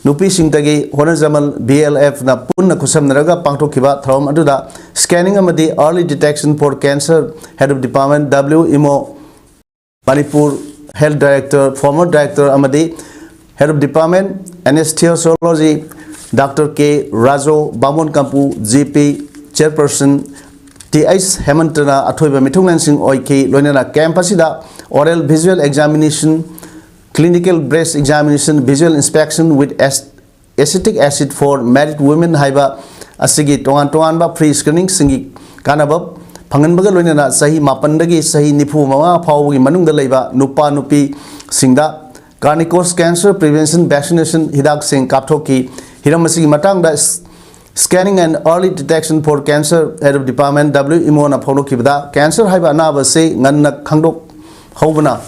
ꯅꯨꯄꯤꯁꯤꯡꯇꯒꯤ ꯍꯣꯅꯖꯃꯜ BLFꯅ ꯄꯨꯟꯅ ꯈꯨꯠꯁꯝꯅꯔꯒ ꯄꯥꯡꯊꯣꯛꯈꯤꯕ ꯊꯧꯔꯝ ꯑꯗꯨꯗ Scanning ꯑꯃꯗꯤ Early Detection for Cancer Head of Department W Imo Manipur health director, former director ꯑꯃꯗꯤ Head of Department Anesthesiology Doctor K Rajo, ꯕꯥꯃꯣꯟ Kampu G P Chairperson T H Hemantana ꯑꯊꯣꯏꯕ ꯃꯤꯊꯨꯡꯂꯦꯟꯁꯤꯡ ꯑꯣꯏꯈꯤ꯫ ꯂꯣꯏꯅꯅ ꯀꯦꯝꯞ ꯑꯁꯤꯗ oral visual examination, clinical breath examination, visual inspection with ac- acetic acid for married women ꯍꯥꯏꯕ ꯑꯁꯤꯒꯤ ꯇꯣꯉꯥꯟ ꯇꯣꯉꯥꯟꯕ free screeningꯁꯤꯡꯒꯤ ꯀꯥꯟꯅꯕ ꯐꯪꯍꯟꯕꯒ ꯂꯣꯏꯅꯅ ꯆꯍꯤ ꯃꯥꯄꯟꯗꯒꯤ ꯆꯍꯤ ꯅꯤꯐꯨ ꯃꯉꯥ ꯐꯥꯎꯕꯒꯤ ꯃꯅꯨꯡꯗ ꯂꯩꯕ ꯅꯨꯄꯥ ꯅꯨꯄꯤꯁꯤꯡꯗ Carnico's cancer prevention vaccination ꯍꯤꯗꯥꯛꯁꯤꯡ ꯀꯥꯞꯊꯣꯛꯈꯤ꯫ ꯍꯤꯔꯝ ꯑꯁꯤꯒꯤ ꯃꯇꯥꯡꯗ Scanning and Early Detection for Cancer Head of Department W M Oꯅ ꯐꯣꯡꯗꯣꯛꯈꯤꯕꯗ, cancer ꯍꯥꯏꯕ ꯑꯅꯥꯕ ꯑꯁꯤ ꯉꯟꯅ ꯈꯪꯗꯣꯛꯍꯧꯕꯅ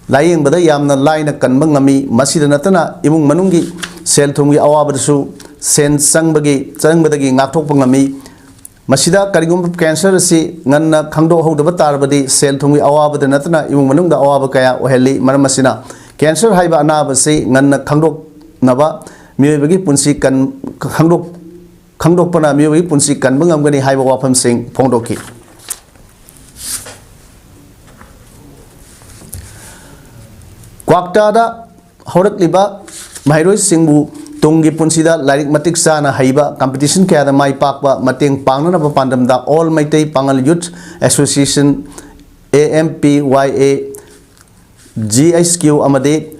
ꯂꯥꯌꯦꯡꯕꯗ ꯌꯥꯝꯅ ꯂꯥꯏꯅ ꯀꯟꯕ ꯉꯝꯃꯤ꯫ ꯃꯁꯤꯗ ꯅꯠꯇꯅ ꯏꯃꯨꯡ ꯃꯅꯨꯡꯒꯤ ꯁꯦꯜ ꯊꯨꯝꯒꯤ ꯑꯋꯥꯕꯗꯁꯨ ꯁꯦꯟ ꯆꯪꯕꯒꯤ, ꯆꯪꯕꯗꯒꯤ ꯉꯥꯛꯊꯣꯛꯄ ꯉꯝꯃꯤ꯫ ꯃꯁꯤꯗ ꯀꯔꯤꯒꯨꯝꯕ cancer ꯑꯁꯤ ꯉꯟꯅ ꯈꯪꯗꯣꯛꯍꯧꯗꯕ ꯇꯥꯔꯕꯗꯤ ꯁꯦꯜ ꯊꯨꯝꯒꯤ ꯑꯋꯥꯕꯗ ꯅꯠꯇꯅ ꯏꯃꯨꯡ ꯃꯅꯨꯡꯗ ꯑꯋꯥꯕ ꯀꯌꯥ ꯑꯣꯏꯍꯜꯂꯤ꯫ ꯃꯔꯝ ꯑꯁꯤꯅ cancer ꯍꯥꯏꯕ ꯑꯅꯥꯕ ꯑꯁꯤ ꯉꯟꯅ ꯈꯪꯗꯣꯛꯅꯕ ꯃꯤꯑꯣꯏꯕꯒꯤ ꯄꯨꯟꯁꯤ ꯀꯟ-, ꯈꯪꯗꯣꯛ-, ꯈꯪꯗꯣꯛꯄꯅ ꯃꯤꯑꯣꯏꯕꯒꯤ ꯄꯨꯟꯁꯤ ꯀꯟꯕ ꯉꯝꯒꯅꯤ ꯍꯥꯏꯕ ꯋꯥꯐꯝꯁꯤꯡ ꯐꯣꯡꯗꯣꯛꯈꯤ꯫ ꯀ꯭ꯋꯥꯛꯇꯥꯗ ꯍꯧꯔꯛꯂꯤꯕ ꯃꯍꯩꯔꯣꯏꯁꯤꯡꯕꯨ ꯇꯨꯡꯒꯤ ꯄꯨꯟꯁꯤꯗ ꯂꯥꯏꯔꯤꯛ ꯃꯇꯤꯛ ꯆꯥꯅ ꯍꯩꯕ, competition ꯀꯌꯥꯗ ꯃꯥꯏ ꯄꯥꯛꯄ ꯃꯇꯦꯡ ꯄꯥꯡꯅꯅꯕ ꯄꯥꯟꯗꯝꯗ All Meitei Pangal Youth Association, A M P Y A, G H Q ꯑꯃꯗꯤ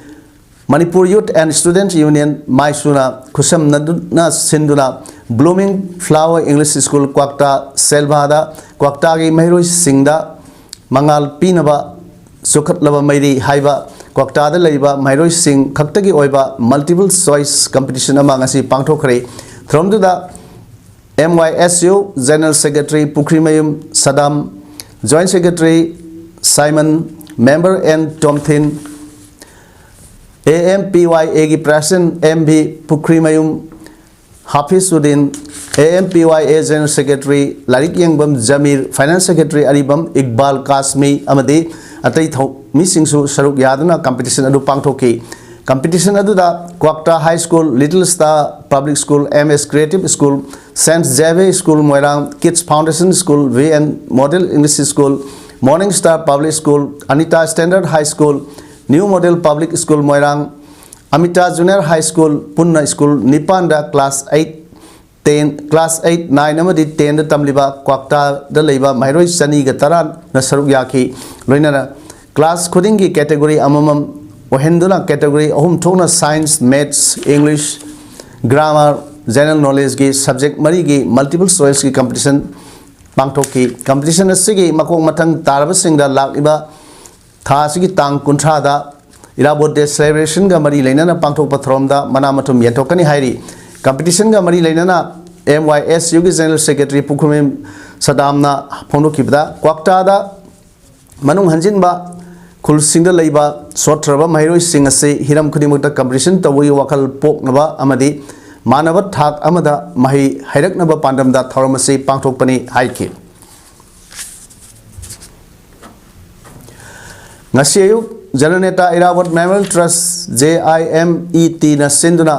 Manipur Youth and Student Union ꯃꯥꯏꯁꯨꯅ ꯈꯨꯠꯁꯝꯅꯗꯨꯅ ꯁꯤꯟꯗꯨꯅ Blooming Flower English School ꯀ꯭ꯋꯥꯛꯇꯥ ꯁꯦꯜꯚꯥꯗ ꯀ꯭ꯋꯥꯛꯇꯥꯒꯤ ꯃꯍꯩꯔꯣꯏꯁꯤꯡꯗ ꯃꯉꯥꯜ ꯄꯤꯅꯕ ꯆꯨꯈꯠꯂꯕ ꯃꯩꯔꯤ ꯍꯥꯏꯕ ꯀ꯭ꯋꯥꯛꯇꯥꯗ ꯂꯩꯔꯤꯕ ꯃꯍꯩꯔꯣꯏꯁꯤꯡ ꯈꯛꯇꯒꯤ ꯑꯣꯏꯕ multiple choice competition ꯑꯃ ꯉꯁꯤ ꯄꯥꯡꯊꯣꯛꯈ꯭ꯔꯦ꯫ ꯊꯧꯔꯝꯗꯨꯗ M Y S U General Secretary Pukhrimayum ꯁꯗꯥꯝ, Joint Secretary Simon, Member N Tomthin, A M P Y Aꯒꯤ President M V Pukhrimayum ꯍꯥꯐꯤꯖ Uddin, A M P Y A General Secretary ꯂꯥꯏꯔꯤꯛ ꯌꯦꯡꯕꯝ ꯖꯃꯤꯔ, Finance Secretary ꯑꯔꯤꯕꯝ ꯏꯛꯕꯥꯜ ꯀꯥꯁꯃꯤ ꯑꯃꯗꯤ ꯑꯇꯩ ꯊꯧ-, ꯃꯤꯁꯤꯡꯁꯨ ꯁꯔꯨꯛ ꯌꯥꯗꯨꯅ competition ꯑꯗꯨ ꯄꯥꯡꯊꯣꯛꯈꯤ꯫ Competition ꯑꯗꯨꯗ Kwakta High School, Little Star Public School, M S Creative School, Saint Xavier School Moirang, Kids Foundation School, V N Model English School, Morning Star Public School, Anita Standard High School, New Model Public School ꯃꯣꯏꯔꯥꯡ, ꯑꯃꯤꯇꯥ Junior High School, ꯄꯨꯟꯅ school ꯅꯤꯄꯥꯟꯗ class eight, ten, class eight, nine ꯑꯃꯗꯤ tenꯗ ꯇꯝꯂꯤꯕ ꯀ꯭ꯋꯥꯛꯇꯥꯗ ꯂꯩꯕ ꯃꯍꯩꯔꯣꯏ ꯆꯅꯤꯒ ꯇꯔꯥꯅ ꯁꯔꯨꯛ ꯌꯥꯈꯤ꯫ ꯂꯣꯏꯅꯅ class ꯈꯨꯗꯤꯡꯒꯤ category ꯑꯃꯃꯝ ꯑꯣꯏꯍꯟꯗꯨꯅ category ꯑꯍꯨꯝ ꯊꯣꯛꯅ science, maths, English, grammar, general knowledgeꯀꯤ subject ꯃꯔꯤꯒꯤ multiple choiceꯀꯤ competition ꯄꯥꯡꯊꯣꯛꯈꯤ꯫ Competition ꯑꯁꯤꯒꯤ ꯃꯀꯣꯛ ꯃꯊꯪ ꯇꯥꯔꯕꯁꯤꯡꯗ ꯂꯥꯛꯂꯤꯕ ꯊꯥ ꯑꯁꯤꯒꯤ ꯇꯥꯡ ꯀꯨꯟꯊ꯭ꯔꯥꯗ ꯏꯔꯥꯕꯣꯠ Day celebrationꯒ ꯃꯔꯤ ꯂꯩꯅꯅ ꯄꯥꯡꯊꯣꯛꯄ ꯊꯧꯔꯝꯗ ꯃꯅꯥ ꯃꯊꯨꯝ ꯌꯦꯟꯊꯣꯛꯀꯅꯤ ꯍꯥꯏꯔꯤ꯫ Competitionꯒ ꯃꯔꯤ ꯂꯩꯅꯅ MYSUꯒꯤ General Secretary ꯄꯨꯈ꯭ꯔꯨꯃꯌꯨꯝ ꯁꯗꯥꯝꯅ ꯐꯣꯡꯗꯣꯛꯈꯤꯕꯗ, ꯀ꯭ꯋꯥꯛꯇꯥꯗ ꯃꯅꯨꯡ ꯍꯟꯖꯤꯟꯕ ꯈꯨꯜꯁꯤꯡꯗ ꯂꯩꯕ ꯁꯣꯠꯊꯔꯕ ꯃꯍꯩꯔꯣꯏꯁꯤꯡ ꯑꯁꯤ ꯍꯤꯔꯝ ꯈꯨꯗꯤꯡꯃꯛꯇ competition ꯇꯧꯕꯒꯤ ꯋꯥꯈꯜ ꯄꯣꯛꯅꯕ ꯑꯃꯗꯤ ꯃꯥꯟꯅꯕ ꯊꯥꯛ ꯑꯃꯗ ꯃꯍꯩ ꯍꯩꯔꯛꯅꯕ ꯄꯥꯟꯗꯝꯗ ꯊꯧꯔꯝ ꯑꯁꯤ ꯄꯥꯡꯊꯣꯛꯄꯅꯤ ꯍꯥꯏꯈꯤ꯫ ꯉꯁꯤ ꯑꯌꯨꯛ ꯖꯅꯅꯦꯇꯥ ꯏꯔꯥꯕꯣꯠ Memorial Trust, JIMETꯅ ꯁꯤꯟꯗꯨꯅ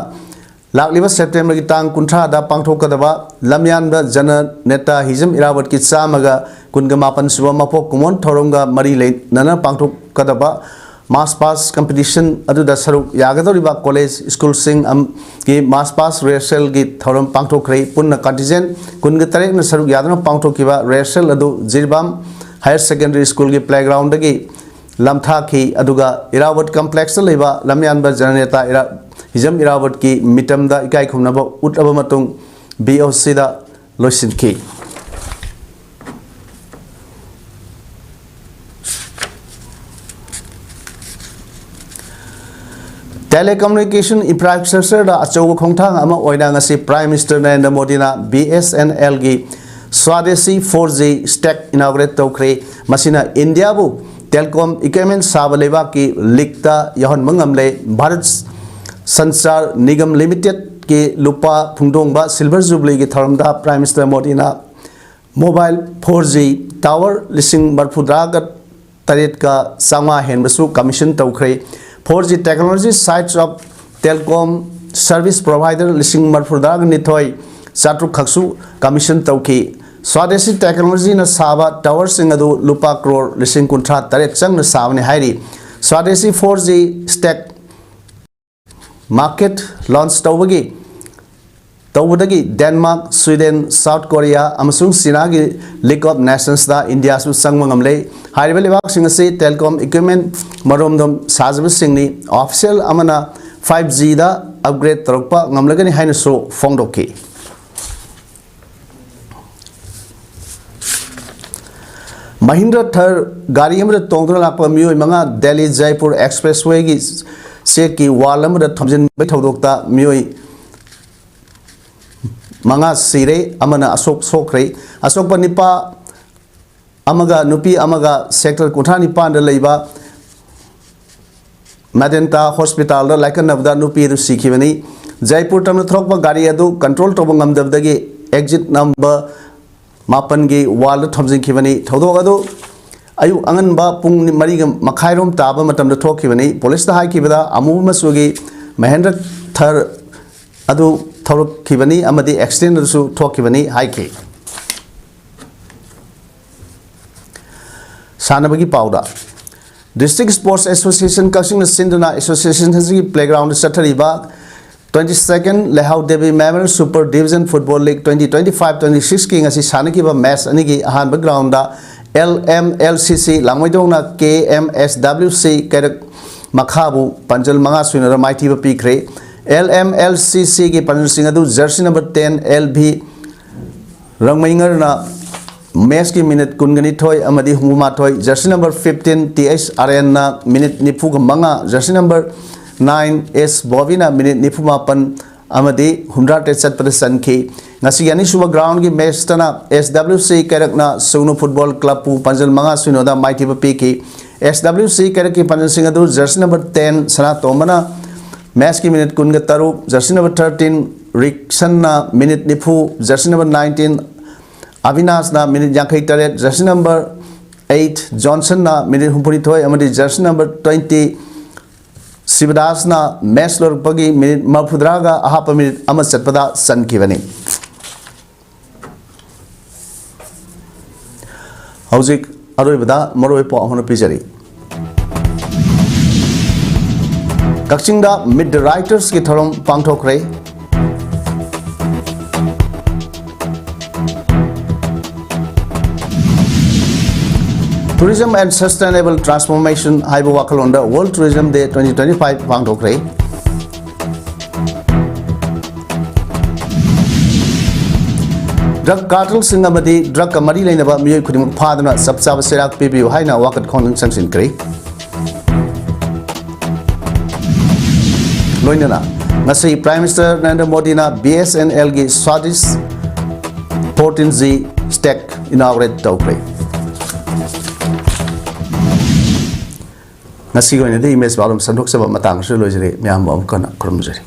ꯂꯥꯛꯂꯤꯕ Septemberꯒꯤ ꯇꯥꯡ ꯀꯨꯟꯊ꯭ꯔꯥꯗ ꯄꯥꯡꯊꯣꯛꯀꯗꯕ ꯂꯝꯌꯥꯟꯕ ꯖꯅꯅꯦꯇꯥ ꯍꯤꯖꯝ ꯏꯔꯥꯕꯣꯠꯀꯤ ꯆꯥꯝꯃꯒ ꯀꯨꯟꯒ ꯃꯥꯄꯟ ꯁꯨꯕ ꯃꯄꯣꯛ ꯀꯨꯝꯑꯣꯟ ꯊꯧꯔꯝꯒ ꯃꯔꯤ ꯂꯩꯅꯅ ꯄꯥꯡꯊꯣꯛꯀꯗꯕ march past competition ꯑꯗꯨꯗ ꯁꯔꯨꯛ ꯌꯥꯒꯗꯧꯔꯤꯕ college, schoolꯁꯤꯡ ꯑꯃꯒꯤ march past rehearsalꯒꯤ ꯊꯧꯔꯝ ꯄꯥꯡꯊꯣꯛꯈ꯭ꯔꯦ꯫ ꯄꯨꯟꯅ contingent ꯀꯨꯟꯒ ꯇꯔꯦꯠꯅ ꯁꯔꯨꯛ ꯌꯥꯗꯨꯅ ꯄꯥꯡꯊꯣꯛꯈꯤꯕ rehearsal ꯑꯗꯨ ꯖꯤꯔꯤꯕꯥꯝ Higher Secondary Schoolꯒꯤ playgroundꯗꯒꯤ ꯂꯝꯊꯥꯈꯤ꯫ ꯑꯗꯨꯒ ꯏꯔꯥꯕꯣꯠ complexꯇ ꯂꯩꯕ ꯂꯝꯌꯥꯟꯕ ꯖꯅꯅꯦꯇꯥ ꯏꯔꯥ-, ꯍꯤꯖꯝ ꯏꯔꯥꯕꯣꯠꯀꯤ ꯃꯤꯇꯝꯗ ꯏꯀꯥꯏ ꯈꯨꯝꯅꯕ ꯎꯠꯂꯕ ꯃꯇꯨꯡ BOCꯗ ꯂꯣꯏꯁꯤꯟꯈꯤ꯫ Telecommunication infrastructureꯗ ꯑꯆꯧꯕ ꯈꯣꯡꯊꯥꯡ ꯑꯃ ꯑꯣꯏꯅ ꯉꯁꯤ Prime Minister ꯅꯔꯦꯟꯗ꯭ꯔ ꯃꯣꯗꯤꯅ BSNLꯒꯤ Swadeshi four G stack inaugurate ꯇꯧꯈ꯭ꯔꯦ꯫ ꯃꯁꯤꯅ ꯏꯟꯗꯤꯌꯥꯕꯨ telecom equipment ꯁꯥꯕ ꯂꯩꯕꯥꯛꯀꯤ leagueꯇ ꯌꯥꯎꯍꯟꯕ ꯉꯝꯂꯦ꯫ ꯚꯥꯔꯠ ꯁꯟꯆꯥꯔ ꯅꯤꯒꯝ Limitedꯀꯤ ꯂꯨꯄꯥ ꯐꯨꯡꯗꯣꯡꯕ Silver Jubileeꯒꯤ ꯊꯧꯔꯝꯗ Prime Minister ꯃꯣꯗꯤꯅ mobile four G tower ꯂꯤꯁꯤꯡ ꯃꯔꯤꯐꯨꯇꯔꯥꯒ ꯇꯔꯦꯠꯀ ꯆꯥꯝꯃꯉꯥ ꯍꯦꯟꯕꯁꯨ commission ꯇꯧꯈ꯭ꯔꯦ꯫ Four G technology sites of telecom service provider ꯂꯤꯁꯤꯡ ꯃꯔꯤꯐꯨꯇꯔꯥꯒ ꯅꯤꯊꯣꯏ ꯆꯥꯇ꯭ꯔꯨꯛ ꯈꯛꯁꯨ commission ꯇꯧꯈꯤ꯫ ꯁ꯭ꯋꯥꯗꯦꯁꯤ ꯇꯦꯛꯅꯣꯂꯣꯖꯤꯅ ꯁꯥꯕ ꯇꯋꯔꯁꯤꯡ ꯑꯗꯨ ꯂꯨꯄꯥ ꯀ꯭ꯔꯣꯔ ꯂꯤꯁꯤꯡ ꯀꯨꯟꯊ꯭ꯔꯥ ꯇꯔꯦꯠ ꯆꯪꯅ ꯁꯥꯕꯅꯤ ꯍꯥꯏꯔꯤ꯫ ꯁ꯭ꯋꯥꯗꯦꯁꯤ ꯐꯣꯔ ꯖꯤ ꯁ꯭ꯇꯦꯛ ꯃꯥꯔꯀꯦꯠ ꯂꯣꯟꯆ ꯇꯧꯕꯒꯤ ꯇꯧꯕꯗꯒꯤ ꯗꯦꯟꯃꯥꯔꯛ, ꯁ꯭ꯋꯤꯗꯦꯟ, ꯁꯥꯎꯠ ꯀꯣꯔꯤꯌꯥ ꯑꯃꯁꯨꯡ ꯆꯤꯅꯥꯒꯤ ꯂꯤꯒ ꯑꯣꯐ ꯅꯦꯁꯟꯁꯇ ꯏꯟꯗꯤꯌꯥꯁꯨ ꯆꯪꯕ ꯉꯝꯂꯦ꯫ ꯍꯥꯏꯔꯤꯕ ꯂꯩꯕꯥꯛꯁꯤꯡ ꯑꯁꯤ ꯇꯦꯂꯤꯀꯣꯝ ꯏꯀ꯭ꯋꯤꯞꯃꯦꯟ ꯃꯔꯣꯝꯗꯣꯝ ꯁꯥꯖꯕꯁꯤꯡꯅꯤ꯫ ꯑꯣꯐꯤꯁꯤꯌꯦꯜ ꯑꯃꯅ ꯐꯥꯏꯚ ꯖꯤꯗ ꯑꯞꯒ꯭ꯔꯦꯗ ꯇꯧꯔꯛꯄ ꯉꯝꯂꯒꯅꯤ ꯍꯥꯏꯅꯁꯨ ꯐꯣꯡꯗꯣꯛꯈꯤ꯫ ꯃꯍꯤꯟꯗ꯭ꯔ ꯊꯔ ꯒꯥꯔꯤ ꯑꯃꯗ ꯇꯣꯡꯗꯨꯅ ꯂꯥꯛꯄ ꯃꯤꯑꯣꯏ ꯃꯉꯥ ꯗꯦꯜꯂꯤ ꯖꯥꯏꯄꯨꯔ ꯑꯦꯛꯁꯄ꯭ꯔꯦꯁꯋꯦꯒꯤ ꯆꯦꯛꯀꯤ ꯋꯥꯜ ꯑꯃꯗ ꯊꯣꯝꯖꯤꯟꯕꯒꯤ ꯊꯧꯗꯣꯛꯇ ꯃꯤꯑꯣꯏ ꯃꯉꯥ ꯁꯤꯔꯦ, ꯑꯃꯅ ꯑꯁꯣꯛ ꯁꯣꯛꯈ꯭ꯔꯦ꯫ ꯑꯁꯣꯛꯄ ꯅꯤꯄꯥ ꯑꯃꯒ ꯅꯨꯄꯤ ꯑꯃꯒ ꯁꯦꯛꯇꯔ ꯀꯨꯟꯊ꯭ꯔꯥ ꯅꯤꯄꯥꯟꯗ ꯂꯩꯕ ꯃꯦꯗꯦꯟꯇꯥ ꯍꯣꯁꯄꯤꯇꯥꯜꯗ ꯂꯥꯏꯀꯠꯅꯕꯗ ꯅꯨꯄꯤ ꯑꯗꯨ ꯁꯤꯈꯤꯕꯅꯤ꯫ ꯖꯥꯏꯄꯨꯔ ꯇꯝꯅ ꯊꯧꯔꯛꯄ ꯒꯥꯔꯤ ꯑꯗꯨ ꯀꯟꯇ꯭ꯔꯣꯜ ꯇꯧꯕ ꯉꯝꯗꯕꯗꯒꯤ ꯑꯦꯛꯖꯤꯠ ꯅꯝꯕꯔ ꯃꯥꯄꯟꯒꯤ ꯋꯥꯜꯗ ꯊꯣꯝꯖꯤꯟꯈꯤꯕꯅꯤ꯫ ꯊꯧꯗꯣꯛ ꯑꯗꯨ ꯑꯌꯨꯛ ꯑꯉꯟꯕ ꯄꯨꯡ ꯃꯔꯤꯒ ꯃꯈꯥꯏꯔꯣꯝ ꯇꯥꯕ ꯃꯇꯝꯗ ꯊꯣꯛꯈꯤꯕꯅꯤ꯫ ꯄꯨꯂꯤꯁꯇ ꯍꯥꯏꯈꯤꯕꯗ ꯑꯃꯨꯕ ꯃꯆꯨꯒꯤ ꯃꯍꯦꯟꯗ꯭ꯔ ꯊꯔ ꯑꯗꯨ ꯊꯧꯔꯛꯈꯤꯕꯅꯤ ꯑꯃꯗꯤ ꯑꯦꯛꯁꯤꯗꯦꯟ ꯑꯗꯨꯁꯨ ꯊꯣꯛꯈꯤꯕꯅꯤ ꯍꯥꯏꯈꯤ꯫ ꯁꯥꯟꯅꯕꯒꯤ ꯄꯥꯎꯗ, ꯗꯤꯁꯇ꯭ꯔꯤꯛ ꯁ꯭ꯄꯣꯔꯠꯁ ꯑꯦꯁꯣꯁꯤꯌꯦꯁꯟ ꯀꯛꯆꯤꯡꯅ ꯁꯤꯟꯗꯨꯅ ꯑꯦꯁꯣꯁꯤꯌꯦꯁꯟ ꯑꯁꯤꯒꯤ ꯄ꯭ꯂꯦꯒ꯭ꯔꯥꯎꯟꯗ ꯆꯠꯊꯔꯤꯕ twenty second Lehao Devi Memorial Super Division Football League twenty twenty five twenty six ꯀꯤ ꯉꯁꯤ ꯁꯥꯟꯅꯈꯤꯕ ꯃꯦꯆ ꯑꯅꯤꯒꯤ ꯑꯍꯥꯟꯕ ground L M L C C ꯂꯥꯡꯃꯩꯗꯣꯡꯅ K M S W C ꯀꯩꯔꯛ ꯃꯈꯥꯕꯨ ꯄꯥꯟꯖꯜ ꯃꯉꯥ ꯁꯣꯏꯅꯗ ꯃꯥꯏꯊꯤꯕ ꯄꯤꯈ꯭ꯔꯦ꯫ L M L C C ꯒꯤ ꯄꯥꯟꯖꯜꯁꯤꯡ ꯑꯗꯨ jersey number ten L V ꯔꯪꯃꯩꯉꯔꯅ ꯃꯦꯆꯀꯤ ꯃꯤꯅꯤꯠ ꯀꯨꯟꯒ ꯅꯤꯊꯣꯏ ꯑꯃꯗꯤ ꯍꯨꯝꯐꯨ ꯃꯥꯊꯣꯏ, jersey number fifteen T H ꯑꯔꯦꯟꯅ ꯃꯤꯅꯤꯠ ꯅꯤꯐꯨꯒ ꯃꯉꯥ, ꯖꯔꯁꯤ ꯅꯝꯕꯔ nine S ꯕꯣꯕꯤꯅ ꯃꯤꯅꯤꯠ ꯅꯤꯐꯨ ꯃꯥꯄꯟ ꯑꯃꯗꯤ ꯍꯨꯝꯗ꯭ꯔꯥ ꯇꯔꯦꯠ ꯆꯠꯄꯗ ꯆꯟꯈꯤ꯫ ꯉꯁꯤꯒꯤ ꯑꯅꯤꯁꯨꯕ ꯒ꯭ꯔꯥꯎꯟꯒꯤ ꯃꯦꯆꯇꯅ S W C ꯀꯩꯔꯛꯅ ꯁꯨꯒꯅꯨ ꯐꯨꯠꯕꯣꯜ ꯀ꯭ꯂꯕꯄꯨ ꯄꯥꯟꯖꯜ ꯃꯉꯥ ꯁꯣꯏꯅꯗ ꯃꯥꯏꯊꯤꯕ ꯄꯤꯈꯤ꯫ S W C ꯀꯩꯔꯛꯀꯤ ꯄꯥꯟꯖꯜꯁꯤꯡ ꯑꯗꯨ ꯖꯔꯁꯤ ꯅꯝꯕꯔ ten ꯁꯅꯥꯇꯣꯝꯕꯅ ꯃꯦꯆꯀꯤ ꯃꯤꯅꯤꯠ ꯀꯨꯟꯒ ꯇꯔꯨꯛ, ꯖꯔꯁꯤ ꯅꯝꯕꯔ thirteen ꯔꯤꯛꯁꯟꯅ ꯃꯤꯅꯤꯠ ꯅꯤꯐꯨ, ꯖꯔꯁꯤ ꯅꯝꯕꯔ nineteen ꯑꯕꯤꯅꯥꯁꯅ ꯃꯤꯅꯤꯠ ꯌꯥꯡꯈꯩ ꯇꯔꯦꯠ, ꯖꯔꯁꯤ ꯅꯝꯕꯔ eight ꯖꯣꯟꯁꯟꯅ ꯃꯤꯅꯤꯠ ꯍꯨꯝꯐꯨ ꯅꯤꯊꯣꯏ ꯑꯃꯗꯤ ꯖꯔꯁꯤ ꯅꯝꯕꯔ twenty ꯁꯤꯕꯗꯥꯁꯅ ꯃꯦꯆ ꯂꯣꯏꯔꯛꯄꯒꯤ ꯃꯤꯅꯤꯠ ꯃꯔꯤꯐꯨꯇꯔꯥꯒ ꯑꯍꯥꯞꯄ ꯃꯤꯅꯤꯠ ꯑꯃ ꯆꯠꯄꯗ ꯆꯟꯈꯤꯕꯅꯤ꯫ ꯍꯧꯖꯤꯛ ꯑꯔꯣꯏꯕꯗ ꯃꯔꯨꯑꯣꯏꯕ ꯄꯥꯎ ꯑꯃ ꯄꯤꯖꯔꯤ꯫ ꯀꯛꯆꯤꯡꯗ Meet the Writers ꯀꯤ ꯊꯧꯔꯝ ꯄꯥꯡꯊꯣꯛꯈ꯭ꯔꯦ꯫ Tourism and Sustainable Transformation ꯍꯥꯏꯕ ꯋꯥꯈꯜꯂꯣꯟꯗ World Tourism Day twenty twenty-five ꯄꯥꯡꯊꯣꯛꯈ꯭ꯔꯦ꯫ ꯗ꯭ꯔꯒ ꯀꯥꯔꯇꯦꯜꯁꯤꯡ ꯑꯃꯗꯤ ꯗ꯭ꯔꯒꯀ ꯃꯔꯤ ꯂꯩꯅꯕ ꯃꯤꯑꯣꯏ ꯈꯨꯗꯤꯡꯃꯛ ꯐꯥꯗꯨꯅ ꯆꯞ ꯆꯥꯕ ꯆꯩꯔꯥꯛ ꯄꯤꯕꯤꯌꯨ ꯍꯥꯏꯅ ꯋꯥꯀꯠ ꯈꯣꯡꯖꯪ ꯆꯪꯁꯤꯟꯈ꯭ꯔꯦ꯫ ꯂꯣꯏꯅꯅ ꯉꯁꯤ Prime Minister ꯅꯔꯦꯟꯗ꯭ꯔ ꯃꯣꯗꯤꯅ B S N L ꯒꯤ Swadesh fourteen G stack inaugurate ꯇꯧꯈ꯭ꯔꯦ꯫ ꯉꯁꯤꯒꯤ ꯑꯣꯏꯅꯗꯤ ꯏꯃꯦꯖ ꯄꯥꯎꯗꯝ ꯁꯟꯗꯣꯛꯆꯕ ꯃꯇꯥꯡ ꯑꯁꯤꯗ ꯂꯣꯏꯖꯔꯦ꯫ ꯃꯌꯥꯝꯕꯨ ꯑꯃꯨꯛ ꯍꯟꯅ ꯈꯨꯔꯨꯝꯖꯔꯤ꯫